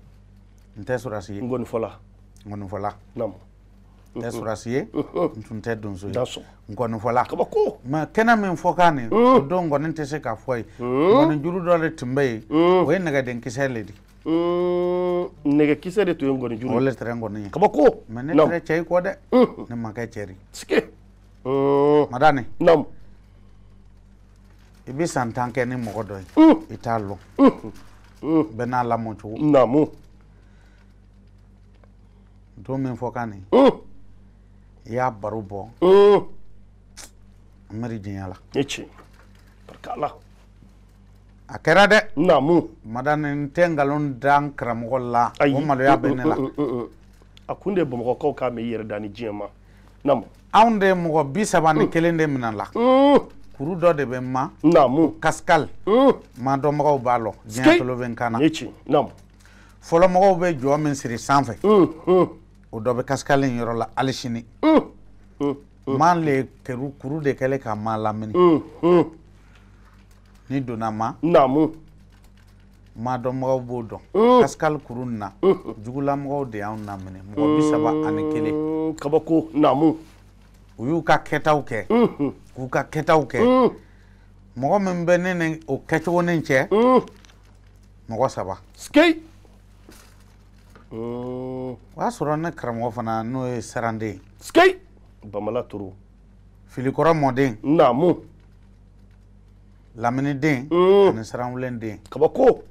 n tɛ sɔrɔdasi ye ngɔnifɔla ngɔnifɔla n tɛ sɔrɔdasi ye n tun tɛ donso ye ngɔnifɔla kabako mais kɛnɛ min fɔ kan nin o don ngɔni tɛ se ka fɔ yen ngɔni juru dɔ de tun bɛ yen o ye nɛgɛdenkisɛ le di nɛgɛkisɛ de tun ye ngɔni juru o le tɛrɛ ngɔni ye kabako mais ne tɛrɛ cɛ i kɔ dɛ ne ma kɛ cɛ di Madani i bɛ san 10 kɛ ni mɔgɔ dɔ ye i t'a lɔn bɛɛ n'a lamɔ cogo don min fɔ kan nin i y'a baro bɔ n miiri diɲɛ la a kɛra dɛ Madani n tɛ nkalon da n karamɔgɔ la o maloya bɛ ne la a kun de ye bamakɔkaw k'a mɛn i yɛrɛ da ni diɲɛ ma anw de ye mɔgɔ 31 de minɛ la kuru dɔ de bɛ ma kasikali maa dɔnbagaw b'a lɔn diɲɛ tolo bɛ n kan na fɔlɔ mɔgɔw bɛ jɔ min siri sanfɛ o dɔ bɛ kasikali in yɔrɔ la hali sini maa le kuru de kɛlen ka maa lamini ni donna ma maa dɔnbagaw b'o dɔn kasikali kuru nin na jugulamɔgɔw de y'anw lamini mɔgɔ 31 kabako u y'u ka kɛtaw kɛ k'u ka kɛtaw kɛ Mɔgɔ min bɛ ne ni o kɛcogo ni cɛ. Mɔgɔ 3. Sikei. O y'a sɔrɔ ne karamɔgɔ fana n'o ye Saranden ye. Sikei. Bamala Toro. Filikɔrɔ mɔden. Naamu. Lamini den. Ani Saranwulen den. Kabako.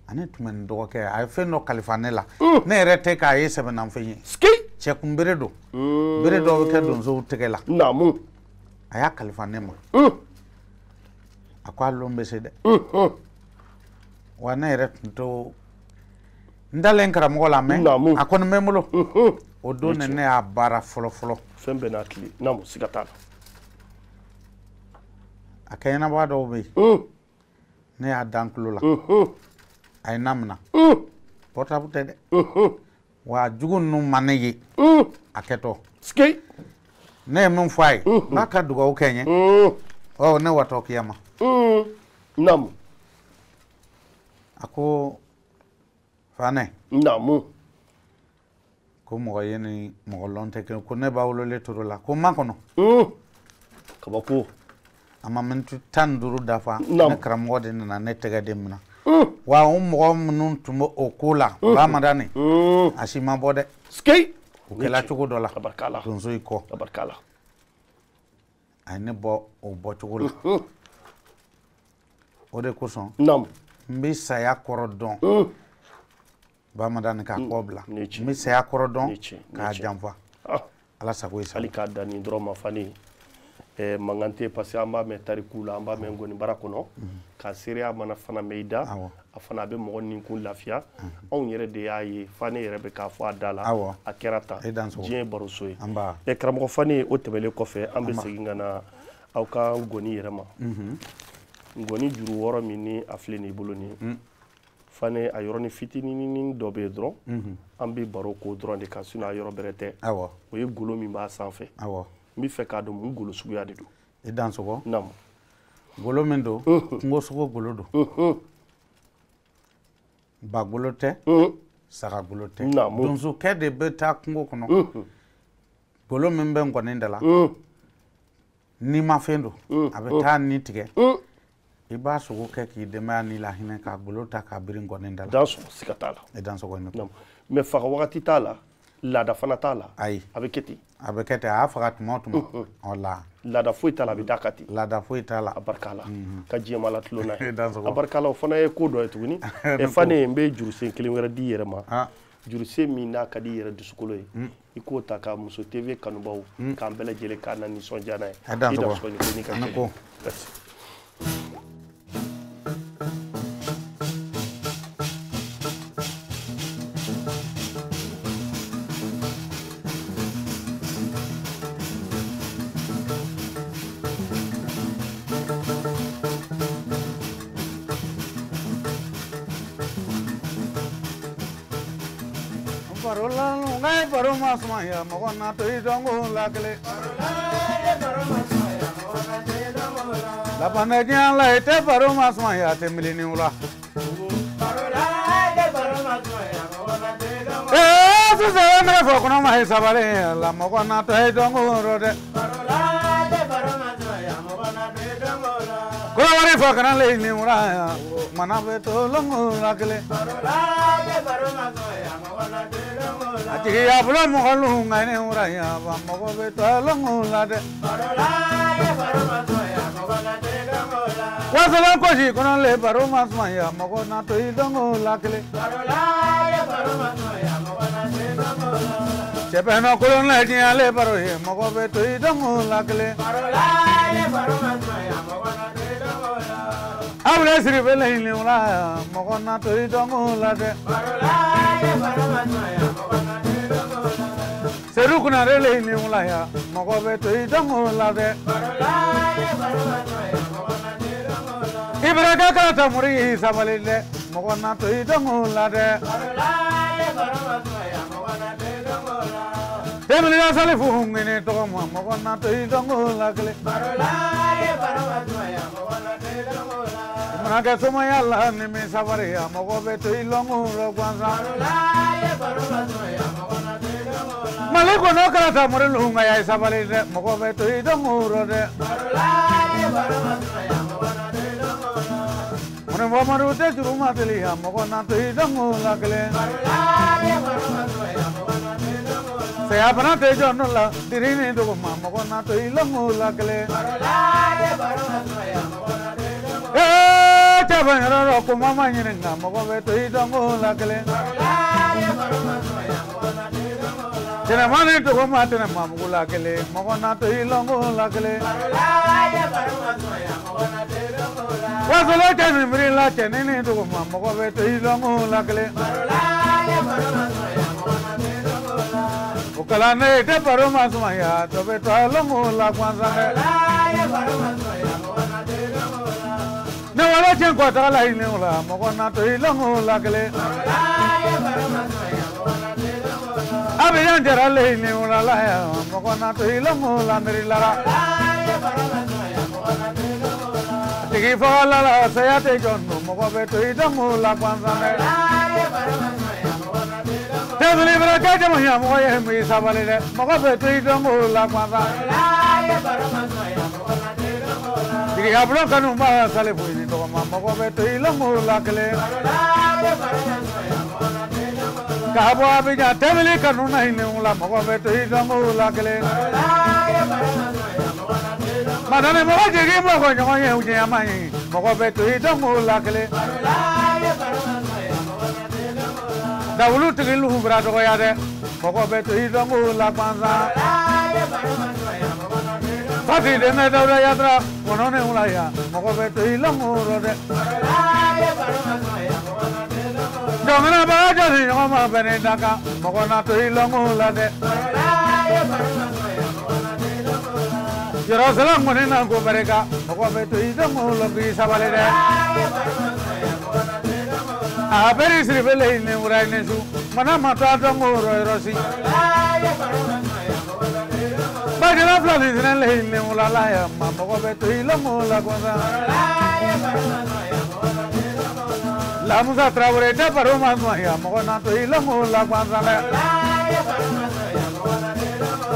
Ani tun bɛ n dɔgɔkɛ a ye fɛn dɔ kalifa ne la. Ne yɛrɛ tɛ k'a ye sɛbɛnnafɛn ye. Sikei. Cɛkun bere don. Bere dɔw bɛ kɛ donsow tɛgɛ la. Naamu. A y'a kalifa ne ma. A ko a lon bɛ se dɛ. Wa ne yɛrɛ tun t'o n dalen karamɔgɔ la mɛ. Naamu. A kɔni bɛ n bolo. O don de ne y'a baara fɔlɔ fɔlɔ. Fɛn bɛɛ n'a tile. Naamu, siga t'a la. A kɛɲɛnabaa dɔw bɛ yen. Ne y'a da n tulo la. A ye na minɛ. Portable tɛ dɛ. Wa jugu ninnu ma ne ye. A kɛtɔ. Sikei. Ne ye min fɔ a ye. N b'a ka dugawu kɛ n ye. Ɔ ne watɔ kiyama. Naamu. A ko Fanɛ. Naamu. Ko mɔgɔ ye ni mɔgɔ lɔn tɛ kelen ko ne b'a wololen toro la ko n ma kɔnɔ. Kabako. A ma miniti 15 dafa. Ne karamɔgɔ de nana ne tɛgɛ de minɛ. Wa o mɔgɔ minnu tun bɛ o ko la. Bamadani. A si ma bɔ dɛ. Sikei. O kɛla cogo dɔ la. Tabarikala. Donso i kɔ. Tabarikala. A ye ne bɔ o bɔcogo la. O de kosɔn. Naamu. N bɛ saya kɔrɔ dɔn. Bamadani k'a kɔ bila. N bɛ saya kɔrɔ dɔn k'a janfa. Ala sago i sago. Hali k'a dan nin dɔrɔn ma Fani. Mankan tɛ parce que an b'a mɛn tariku la an b'a mɛn ngɔnibara kɔnɔ. K'a seereya mana fana mɛn i da. A fana a bɛ mɔgɔ ninkun lafiya. Anw yɛrɛ de y'a ye Fani yɛrɛ bɛ k'a fɔ a da la. A kɛra tan. Diɲɛ ye baroso ye. Karamɔgɔ Fani o tɛmɛnen kɔfɛ an bɛ segin ka na aw ka ngɔni yɛrɛ ma. Ngɔni juru 6 min ni a filɛ nin i bolo nin ye. Fani a yɔrɔnin fitinin dɔ bɛ yen dɔrɔn. An bɛ baro k'o dɔrɔn de kan sinon a yɔrɔ bɛrɛ tɛ. O ye golo min b'a sanfɛ. N bɛ fɛ k'a dɔn mun golo suguya de don. I dansɔgɔ. Naamu. Golo min don. Kungosogo golo don. Ba golo tɛ. Saga golo tɛ. Naamu. Donsokɛ de bɛ taa kungo kɔnɔ. Golo min bɛ ngɔni da la. N'i ma fɛn don. A bɛ taa ni tigɛ. I b'a sogo kɛ k'i denbaya ni lahinɛ k'a golo ta k'a biri ngɔni da la. Dansɔgɔ siga t'a la. I dansɔgɔ ni ko. Mɛ faga wagati t'a la. Laada fana t'a la. Ayi. A bɛ kɛ ten. A bɛ kɛ ten a y'a faga tuma o tuma. Wala. Laada foyi t'a la a bɛ d'a kan ten. Laada foyi t'a la. A barika la. Ka diɲɛ la tulon n'a ye. A barika la o fana ye ko dɔ ye tuguni. Fane n bɛ jurusen kelen wɛrɛ di i yɛrɛ ma. Jurusen min n'a ka di i yɛrɛ dusukolo ye. I k'o ta ka Muso TV kanubaw k'an bɛɛ lajɛlen k'an na nisɔndiya n'a ye. I dansɔgɔ ni ko ni ka kɛ. Merci. Baro ma sumaya mɔgɔ na to i dɔnko la kelen. Labanɛ diɲɛ la i tɛ baro ma sumaya tɛ milini wula. Ee sisan ne fɔ kɔnɔ ma ye sabali la mɔgɔ na to i dɔnko rɔ dɛ. Kɔrɔwari fɔ kana le ni wula mana bɛ to lɔnko la kelen. A tigi y'a bolo mɔgɔ lu nka ni wura ya ba mɔgɔ bɛ to lɔnko la dɛ. Wasala kosi kɔnɔ le baro ma sumaya mɔgɔ na to i dɔnko la kelen. Cɛbɛnɔ kolon la diɲɛ le baro ye mɔgɔ bɛ to i dɔnko la kelen. Awule siri bɛ laɲini wula mɔgɔ na to i dɔnko la dɛ. Sedu kunare le ni wula ya mɔgɔ bɛ to i dɔnko la dɛ. Ibrahima karata muri sabali dɛ mɔgɔ na to i dɔnko la dɛ. Demina salifu ngene tɔgɔ ma mɔgɔ na to i dɔnko la kelen. Mana kɛ somaya la ni min sabari ya mɔgɔ bɛ to i lɔnko rɔ gansan. Mali kɔnɔ karata mori lunga ya sabali dɛ mɔgɔ bɛ to i dɔnko rɔ dɛ. Mamadu tɛ juru ma teliya mɔgɔ na to i dɔnko la kelen. Saya bana tɛ jɔn dɔ la diri ni duguma mɔgɔ na to i lɔnko la kelen. Ee cɛba yɔrɔ rɔ ko mama ɲininka mɔgɔ bɛ to i dɔnko la kelen. Tɛnɛma ni duguma tɛnɛma mugu la kelen mɔgɔ na to i lɔnko la kelen. Wasolo cɛ ni miiri la cɛ ni duguma mɔgɔ bɛ to i lɔnko la kelen. O kalan tɛ baro ma sumaya dɔ bɛ to a lɔnko la gansan dɛ. Ne wolo cɛ kɔtaga la hinɛ o la mɔgɔ na to i lɔnko la kelen. Abidjan jara le hinɛ o la la mɔgɔ na to i lɔnko la miiri la. Tigi fagala la saya tɛ jɔn don mɔgɔ bɛ to i dɔnko la gansan dɛ. Tɛmɛni bɛrɛ kɛ jamuya mɔgɔ ye min sabali dɛ mɔgɔ bɛ to i dɔnko la gansan. Tigiya bulon kanu ma sale foyi ni tɔgɔma mɔgɔ bɛ to i lɔnko la kelen. Ka bɔ Abidjan tɛmɛni kanu na hinɛ la mɔgɔ bɛ to i dɔnko la kelen. Madame mɔgɔ jigi mɔgɔ ɲɔgɔn ye diɲɛ ma ɲi mɔgɔ bɛ to i dɔnko la kelen. Dawulu tigi lubura dɔgɔya dɛ mɔgɔ bɛ to i dɔnko la gansan. Fati dɛmɛ dawuda yadara kɔnɔ ni wula ya mɔgɔ bɛ to i lɔnko rɔ dɛ. Jamana b'a jɔsi ɲɔgɔn ma bɛn ni da kan mɔgɔ na to i lɔnko la dɛ. Yɔrɔ kɔni na ko barika mɔgɔ bɛ to i dɔnko la k'i sabali dɛ. A bɛri siribele ni wura ni su mana ma to a dɔnko rɔ yɔrɔ si. Bajɛla fila ni sinɛ le ni wula la ya ma mɔgɔ bɛ to i lɔnko la gansan. Lamusa Tarawele tɛ baro ma sumaya mɔgɔ na to i lɔnko la gansan dɛ.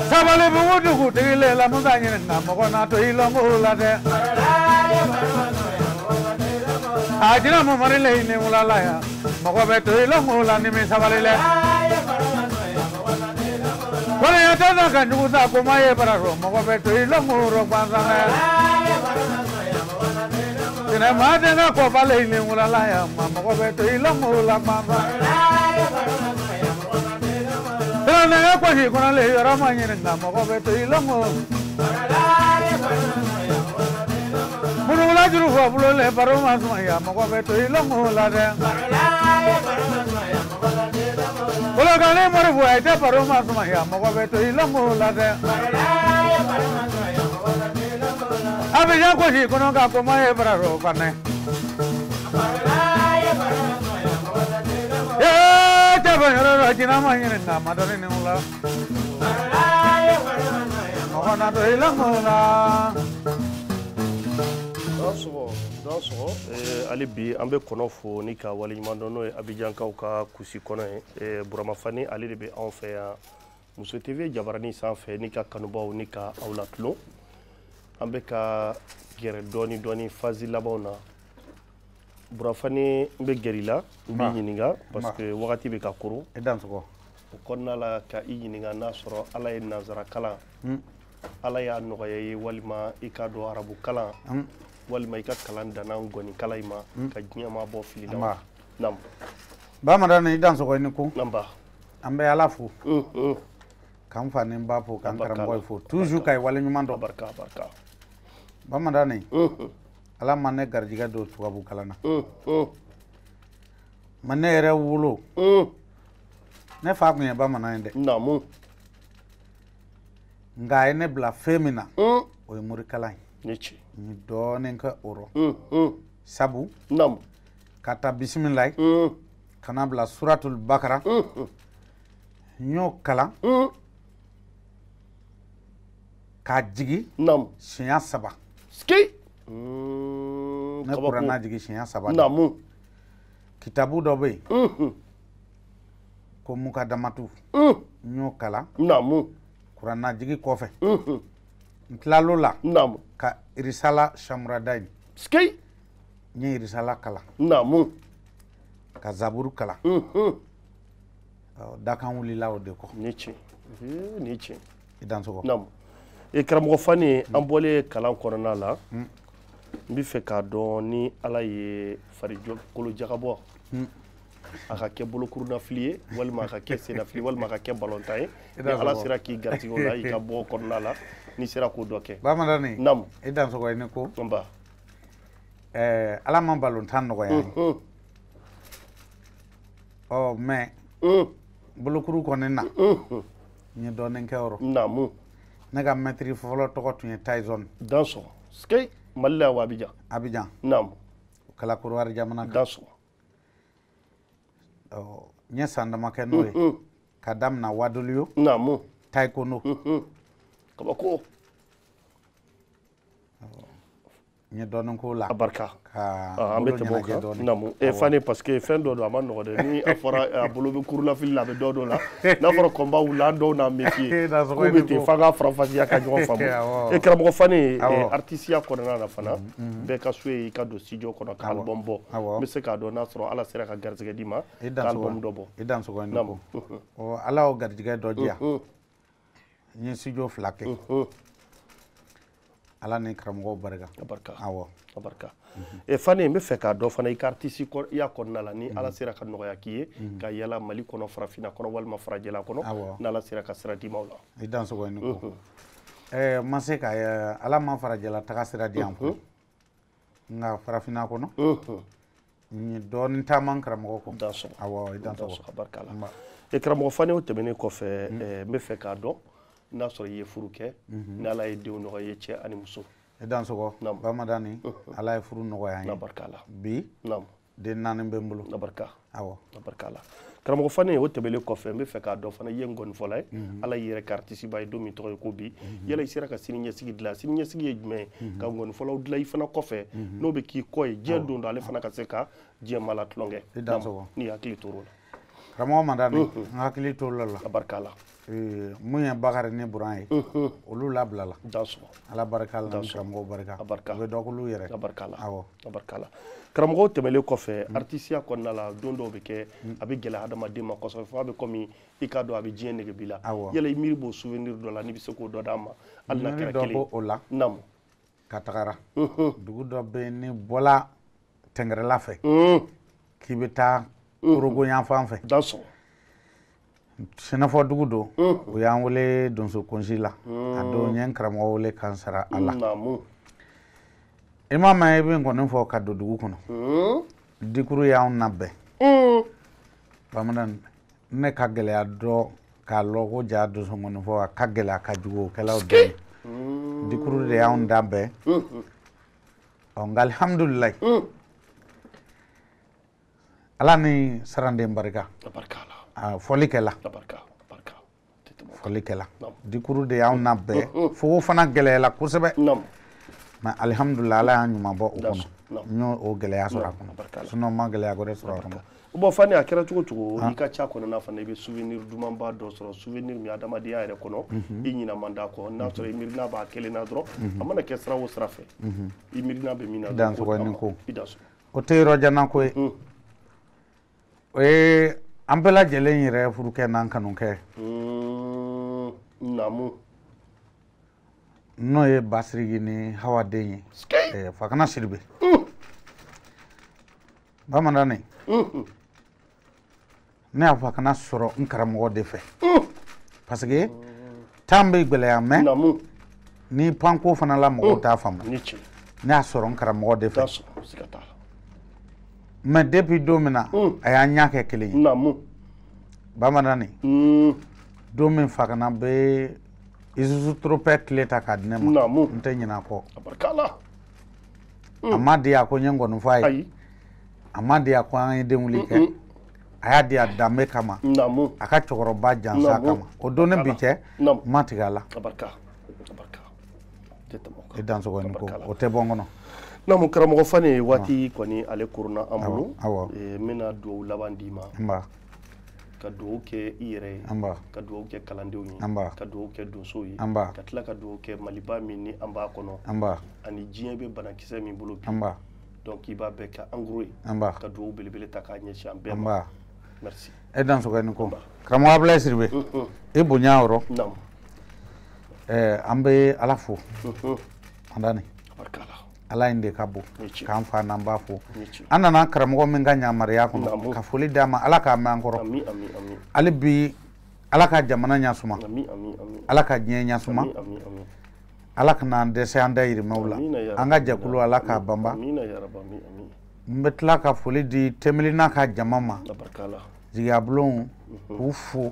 Sabali bugu dugutigi le Lamusa ɲininka mɔgɔ na to i lɔnko la dɛ. A jina mamari le ni wula la ya mɔgɔ bɛ to i lɔnko la ni min sabali lɛ. Kɔnɔya tɛ na ka jugu sa ko ma ye bara rɔ mɔgɔ bɛ to i lɔnko rɔ gansan dɛ. Tɛnɛma denkɛ kɔba le ni wula la ya ma mɔgɔ bɛ to i lɔnko la gansan. Tɛnɛnɛgɛ kɔsi kɔnɔ le yɔrɔ ma ɲininka mɔgɔ bɛ to i lɔnko. Munugula juru fɔ bulo le baro ma sumaya mɔgɔ bɛ to i lɔnko la dɛ. Kolokani moribu a tɛ baro ma sumaya mɔgɔ bɛ to i lɔnko la dɛ. Abidjan kɔsi kɔnɔ ka ko ma ye bara rɔ fanɛ. Ee cɛba yɔrɔ rɔ jinɛ ma ɲininka ma dɔnni ni wula. Mɔgɔ na to i lɔnko la. Dansɔgɔ hali bi an bɛ kɔnɔ fo ni ka waleɲuman dɔn n'o ye Abidjankaw ka kusi kɔnɔ ye. Burama Fane ale de bɛ anw fɛ yan Muso TV jabarani sanfɛ ni ka kanubaw ni ka aw latulon. An bɛ ka gɛrɛ dɔɔni dɔɔni phase labanw na. Burama Fane n bɛ gɛrɛ i la n b'i ɲininka parce que wagati bɛ ka koron. E dansɔgɔ. O kɔnɔna la ka i ɲininka n'a sɔrɔ Ala ye nanzara kalan Ala y'a nɔgɔya i ye walima i k'a dɔn arabu kalan walima i ka kalan danna ngɔni kalan in ma ka diɲɛ maa bɔ fili la. Naamu. Bamadani i dansɔgɔ i ni ko. Nba. An bɛ Ala fo. K'an fa ni ba fo k'an karamɔgɔ fo toujours k'a ye waleɲuman dɔn. Barika barika. Bamadani. Ala ma ne garijɛgɛ don tubabu kalan na. Ma ne yɛrɛ wolo. Ne fa tun ye bamanan ye dɛ. Naamu. Nka a ye ne bila fɛn min na. O ye morikalan ye. Ni ce. N ye dɔɔnin kɛ o rɔ. Sabu. Naamu. Ka taa bisimilayi. Ka na bila suratul bakara. N y'o kalan. K'a jigi. Naamu. Siɲɛ 3. Ski. Ne kuranna jigi siɲɛ 3. Naamu. Kitabu dɔ bɛ yen. Ko mukadamatu. N y'o kalan. Naamu. Kuranna jigi kɔfɛ. N tilal'o la. Naamu. Ka irisala samuradayi. Ski. N ye Irisala kalan. Naamu. Ka Zaburu kalan. Dakan wulila o de kɔ. Ni tiɲɛ. Ni tiɲɛ. I dansɔgɔ. Naamu. Karamɔgɔ Fane, an bɔlen kalan kɔnɔna la, n bɛ fɛ k'a dɔn ni Ala ye farikolo jagabɔ, a ka kɛ bolokurunafili ye, walima a ka kɛ sennafili, walima a ka kɛ balontan ye, ni Ala sera k'i garijɛgɛ o la, i ka bɔ kɔnɔna la, n'i sera k'o dɔ kɛ. Bamadani. Naamu. I dansɔgɔ, i ni ko. Nba. Ala ma balontan nɔgɔya n ye. Ɔ mais bolokuru kɔni na, n ye dɔɔnin kɛ o rɔ. Naamu. Ne ka mɛtiri fɔlɔ tɔgɔ tun ye Tyson. Dansɔgɔ. Sikei, Mali la wa Abidjan? Abidjan. Naamu. O kɛla Korowari jamana kan. Dansɔgɔ. Ɔ n ye san dama kɛ n'o ye. Ka daminɛ Wadoliyo. Naamu. Taekwondo. Kabako. N ye dɔɔnin k'o la. A barika. Ka an bɛ tɛmɛ o kan. Naamu. Fane, parce que fɛn dɔ don, a ma nɔgɔ dɛ. Ni a fɔra a bolo bɛ kurunafili la, a bɛ dɔ dɔ la. N'a fɔra kɔnba wulila, an dɔw n'a méfier. K'u bɛ ten f'an ka faranfasiya ka ɲɔgɔn faamu. Karamɔgɔ Fane, artisiya kɔnɔna na fana, bɛɛ ka so ye i ka don studio kɔnɔ ka album bɔ. N bɛ se k'a dɔn n'a sɔrɔ Ala sera ka garijɛgɛ d'i ma ka album dɔ bɔ. I dansɔgɔ, i ni ko. Ɔ Ala y'o garijɛgɛ dɔ di yan. N ye studio 2 kɛ. Ala ni karamɔgɔw barika. A barika. Awɔ. A barika. Fane, n bɛ fɛ k'a dɔn fana i ka artiste ya kɔnɔna la, ni Ala sera ka nɔgɔya k'i ye ka yala Mali kɔnɔ, farafinna kɔnɔ, walima farajɛla kɔnɔ, n'Ala sera ka sira d'i ma o la. I dansɔgɔ, i ni ko. N ma se ka Ala ma farajɛla taga sira di yan fɔlɔ. Nka farafinna kɔnɔ, n ye dɔɔnin taama n karamɔgɔ kɔ. Dansɔgɔ. Awɔ, i dansɔgɔ. A barika la. Karamɔgɔ Fane, o tɛmɛnen kɔfɛ, n bɛ fɛ k'a dɔn n'a sɔrɔ i ye furu kɛ, ni Ala ye denw nɔgɔya i ye, cɛ ani muso. I dansɔgɔ. Bamadani, Ala ye furu nɔgɔya n ye. Na barika la. Bi, Naamu. den 4 bɛ n bolo. Na barika. Awɔ. Na barika la. Karamɔgɔ Fane, o tɛmɛnen kɔfɛ, n bɛ fɛ k'a dɔn fana i ye ngɔnifɔla ye, Ala y'i yɛrɛ kɛ artiste ba ye don min tɔgɔ ye ko bi. Yala i sera ka sini ɲɛsigi dilan? Sini ɲɛsigi ye jumɛn ye? Ka ngɔnifɔlaw dilan i fana kɔfɛ, n'o bɛ k'i kɔ ye diɲɛ don dɔ, ale fana ka se ka diɲɛ maa la tulonkɛ. I dansɔgɔ. N'i hakili tor'o la. Karamɔgɔ Madani, n hakili t'o la. A barika la. Mun ye Bakari ni Buran ye, olu labilala. Dansɔgɔ. Ala barika la, ni karamɔgɔw barika. A barika. U bɛ dɔ k'olu yɛrɛ. A barika la. Awɔ. A barika la. Karamɔgɔw tɛmɛlen kɔfɛ, artisiya kɔnɔna la, don dɔw bɛ kɛ, a bɛ gɛlɛya hadamaden ma kosɛbɛ, fo a bɛ komi i k'a dɔn a bɛ diɲɛ nege b'i la. Awɔ. Yala i miiri b'o souvenir dɔ la, n'i bɛ se k'o dɔ d'an ma, hali n'a kɛra kelen ye. Miiri dɔ b'o la. Naamu. Ka tagara. Dugu dɔ bɛ yen, ni bɔla Tɛngɛrɛla fɛ, k'i bɛ taa Korogo yan fan fɛ. Dansɔgɔ. Sɛnɛfɔ dugu don, u y'an wele donso kunsi la. A don n ye n karamɔgɔ wele k'an sara a la. Naamu. I m'a mɛn i bɛ n kɔni fɔ ka don dugu kɔnɔ. Dikuru y'anw labɛn. Bamanan, ne ka gɛlɛya dɔ k'a lɔ ko ja donso kɔni fɔ a ka gɛlɛya ka jugu o kɛla o don ye. Dikuru de y'anw labɛn. Ɔ nka alihamudulilayi. Ala ni saranden barika. A barika la. Fɔli kɛla. A barika, a barika. Fɔli kɛla. Dikuru de y'anw labɛn. Fogo fana gɛlɛyala kosɛbɛ. Mais alihamudulilayi, Ala y'an ɲuman bɔ o kɔnɔ. N y'o o gɛlɛya sɔrɔ a kɔnɔ. Sinon n ma gɛlɛya wɛrɛ sɔrɔ a kɔnɔ. Bon Fane, a kɛra cogo cogo, i ka ca kɔnɔna fana, i bɛ souvenir dumanba dɔ sɔrɔ, souvenir min adamadenya yɛrɛ kɔnɔ, i ɲinɛ man d'a kɔ. N'a sɔrɔ i miirina b'a kelen na dɔrɔn, a mana kɛ sira o sira fɛ, i miirina bɛ min na. I dansɔgɔ, ni ko. I dansɔgɔ. O tɛ yɔrɔ jan na ko ye. O ye an bɛɛ lajɛlen yɛrɛ furukɛ n'an kanukɛ. Naamu. N'o ye Basiriki ni Hawa den ye. Fakana Sidibe. Bamanani. Ne y'a Fakana sɔrɔ n karamɔgɔ de fɛ. Parce que temps bɛ gɛlɛya mɛ. Ni panko fana la mɔgɔw t'a faamu. Ne y'a sɔrɔ n karamɔgɔ de fɛ. Mais depuis don min na, a y'an ɲɛ kɛ kelen ye. Bamanani. Don min Fakana bɛ Isuzu Tropɛ tile ta k'a di ne ma. N tɛ ɲinɛ a kɔ. A ma di a ko n ye ngɔni fɔ a ye. A ma di a ko an ye denwuli kɛ. A y'a di a danbe kama. A ka cɛkɔrɔba jansa kama. O don ni bi cɛ, n ma tigɛ a la. I dansɔgɔ ni ko, o tɛ bɔ n kɔnɔ. Naamu karamɔgɔ Fane, waati kɔni ale koronna an bolo. N bɛna dugawu laban d'i ma. Ka dugawu kɛ i yɛrɛ ye. Ka dugawu kɛ kalandenw ye. Ka dugawu kɛ donsow ye. Ka tila ka dugawu kɛ Maliba min ni an b'a kɔnɔ. Ani diɲɛ bɛ banakisɛ min bolo bi. Donc i b'a bɛɛ kɛ en gros ye ka dugawu belebele ta k'a ɲɛsin an bɛɛ ma. Merci. E dansɔgɔ ni ko karamɔgɔ Abulaye Sidibe, e bonya yɔrɔ. An bɛ Ala fo an dani Ala in de ka bon k'an fa n'an b'a fo. An nana karamɔgɔ min ka yamaruya kɔnɔ ka foli d'a ma, Ala k'a mɛn an kɔrɔ. Hali bi Ala ka jamana ɲasuma, Ala ka diɲɛ ɲasuma, Ala kana an dɛsɛ an dayirimɛw la, an ka jɛkulu Ala k'a banba. N bɛ tila ka foli di Temelina ka jama ma, jigiyabulonw k'u fo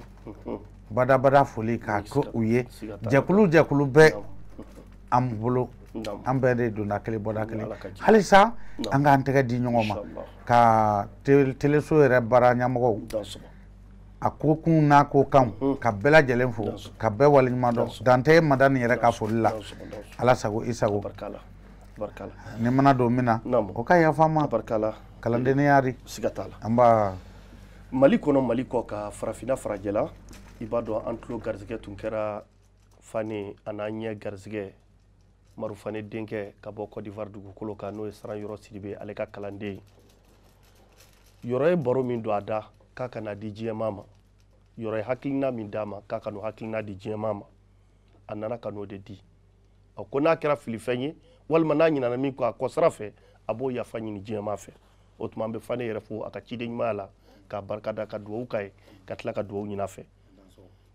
badabada foli k'a kɛ u ye. Jɛkulu jɛkulu bɛɛ an bolo, an bɛɛ de donna kelen bɔda kelen. Halisa an k'an tɛgɛ di ɲɔgɔn ma ka teleso yɛrɛ baara ɲɛmɔgɔw a ko kun n'a ko kan ka bɛɛ lajɛlen fo ka bɛɛ waleɲuman dɔn. Dan tɛ Madani yɛrɛ ka foli la. Ala sago i sago. Ni mana don min na o ka yafa n ma, kalandenya di. Siga t'a la. An b'a Mali kɔnɔ, Mali kɔ ka farafinna farajɛla, i b'a dɔn an tulo garisɛgɛ tun kɛra Fane a n'an ɲɛ garisɛgɛ Maru Fane denkɛ ka bɔ Côte d'Ivoire dugukolo kan, n'o ye Saran Yɔrɔ Sidibe, ale ka kalanden. Yɔrɔ ye baro min don a da k'a ka n'a di diɲɛmaa ma, yɔrɔ ye hakilina min d'a ma k'a ka n'o hakilina di diɲɛmaa ma, a nana ka n'o de di. A ko n'a kɛra filifɛn ye walima n'a ɲinana min kɔ a kɔ sira fɛ, a b'o yafa ɲini diɲɛmaa fɛ. O tuma an bɛ Fane yɛrɛ fo a ka ciden ɲumanya la, k'a barika da, ka dugawu k'a ye, ka tila ka dugawu ɲini a fɛ.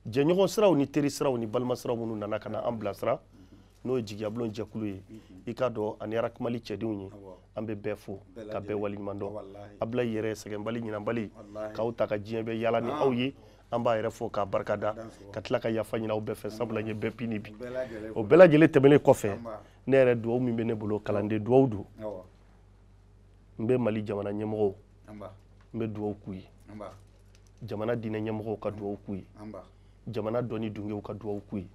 Jɛɲɔgɔn siraw ni teri siraw ni balima siraw minnu nana ka na an bilasira, n'o ye jigiyabulon jɛkulu ye, i k'a dɔn ani Arakumali cɛdenw ye, an bɛ bɛɛ fo ka bɛɛ waleɲuman dɔn. Abulaye yɛrɛ sɛgɛnbali ɲinanbali k'aw ta ka diɲɛ bɛɛ yala ni aw ye, an b'a yɛrɛ fo k'a barika da, ka tila ka yafa ɲini aw bɛɛ fɛ, sabula n ye bɛɛ pini bi. O bɛɛ lajɛlen tɛmɛnen kɔfɛ, ne yɛrɛ dugawu min bɛ ne bolo, kalanden dugawu don. N bɛ Mali jamana ɲɛmɔgɔw, n bɛ dugawu k'u ye, jamana diinɛ ɲɛmɔgɔw ka dugawu k'u ye, jamana dɔnni dungew ka dugawu k'u ye,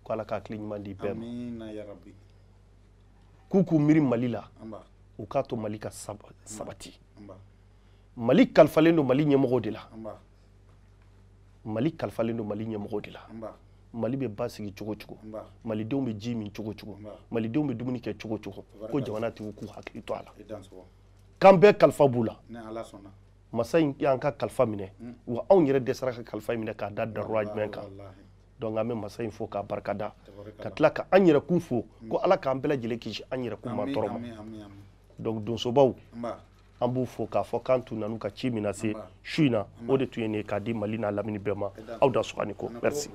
ko Ala ka hakili ɲuman di bɛɛ ma, k'u k'u miiri Mali la, u k'a to Mali ka sabati. Mali kalifalen don Mali ɲɛmɔgɔw de la, Mali kalifalen don Mali ɲɛmɔgɔw de la. Mali bɛ basigi cogo cogo, malidenw bɛ ji min cogo cogo, malidenw bɛ dumuni kɛ cogo cogo, ko jamana tigiw k'u hakili to a la, k'an bɛɛ kalifa b'u la. Masa in y'an ka kalifa minɛ, wa anw yɛrɛ dɛsɛra ka kalifa minɛ k'a da darura jumɛn kan. Donc an bɛ masa in fo k'a barika da, ka tila ka an yɛrɛ kun fo, ko Ala k'an bɛɛ lajɛlen kisi an yɛrɛ kun ma tɔɔrɔ ma. Donc donsobaw, an b'u fo k'a fɔ k'an tun nan'u ka ci min na se su in na, o de tun ye nin ye k'a di Mali n'a lamini bɛɛ ma. Aw da sɔgɔ ni ko. Merci.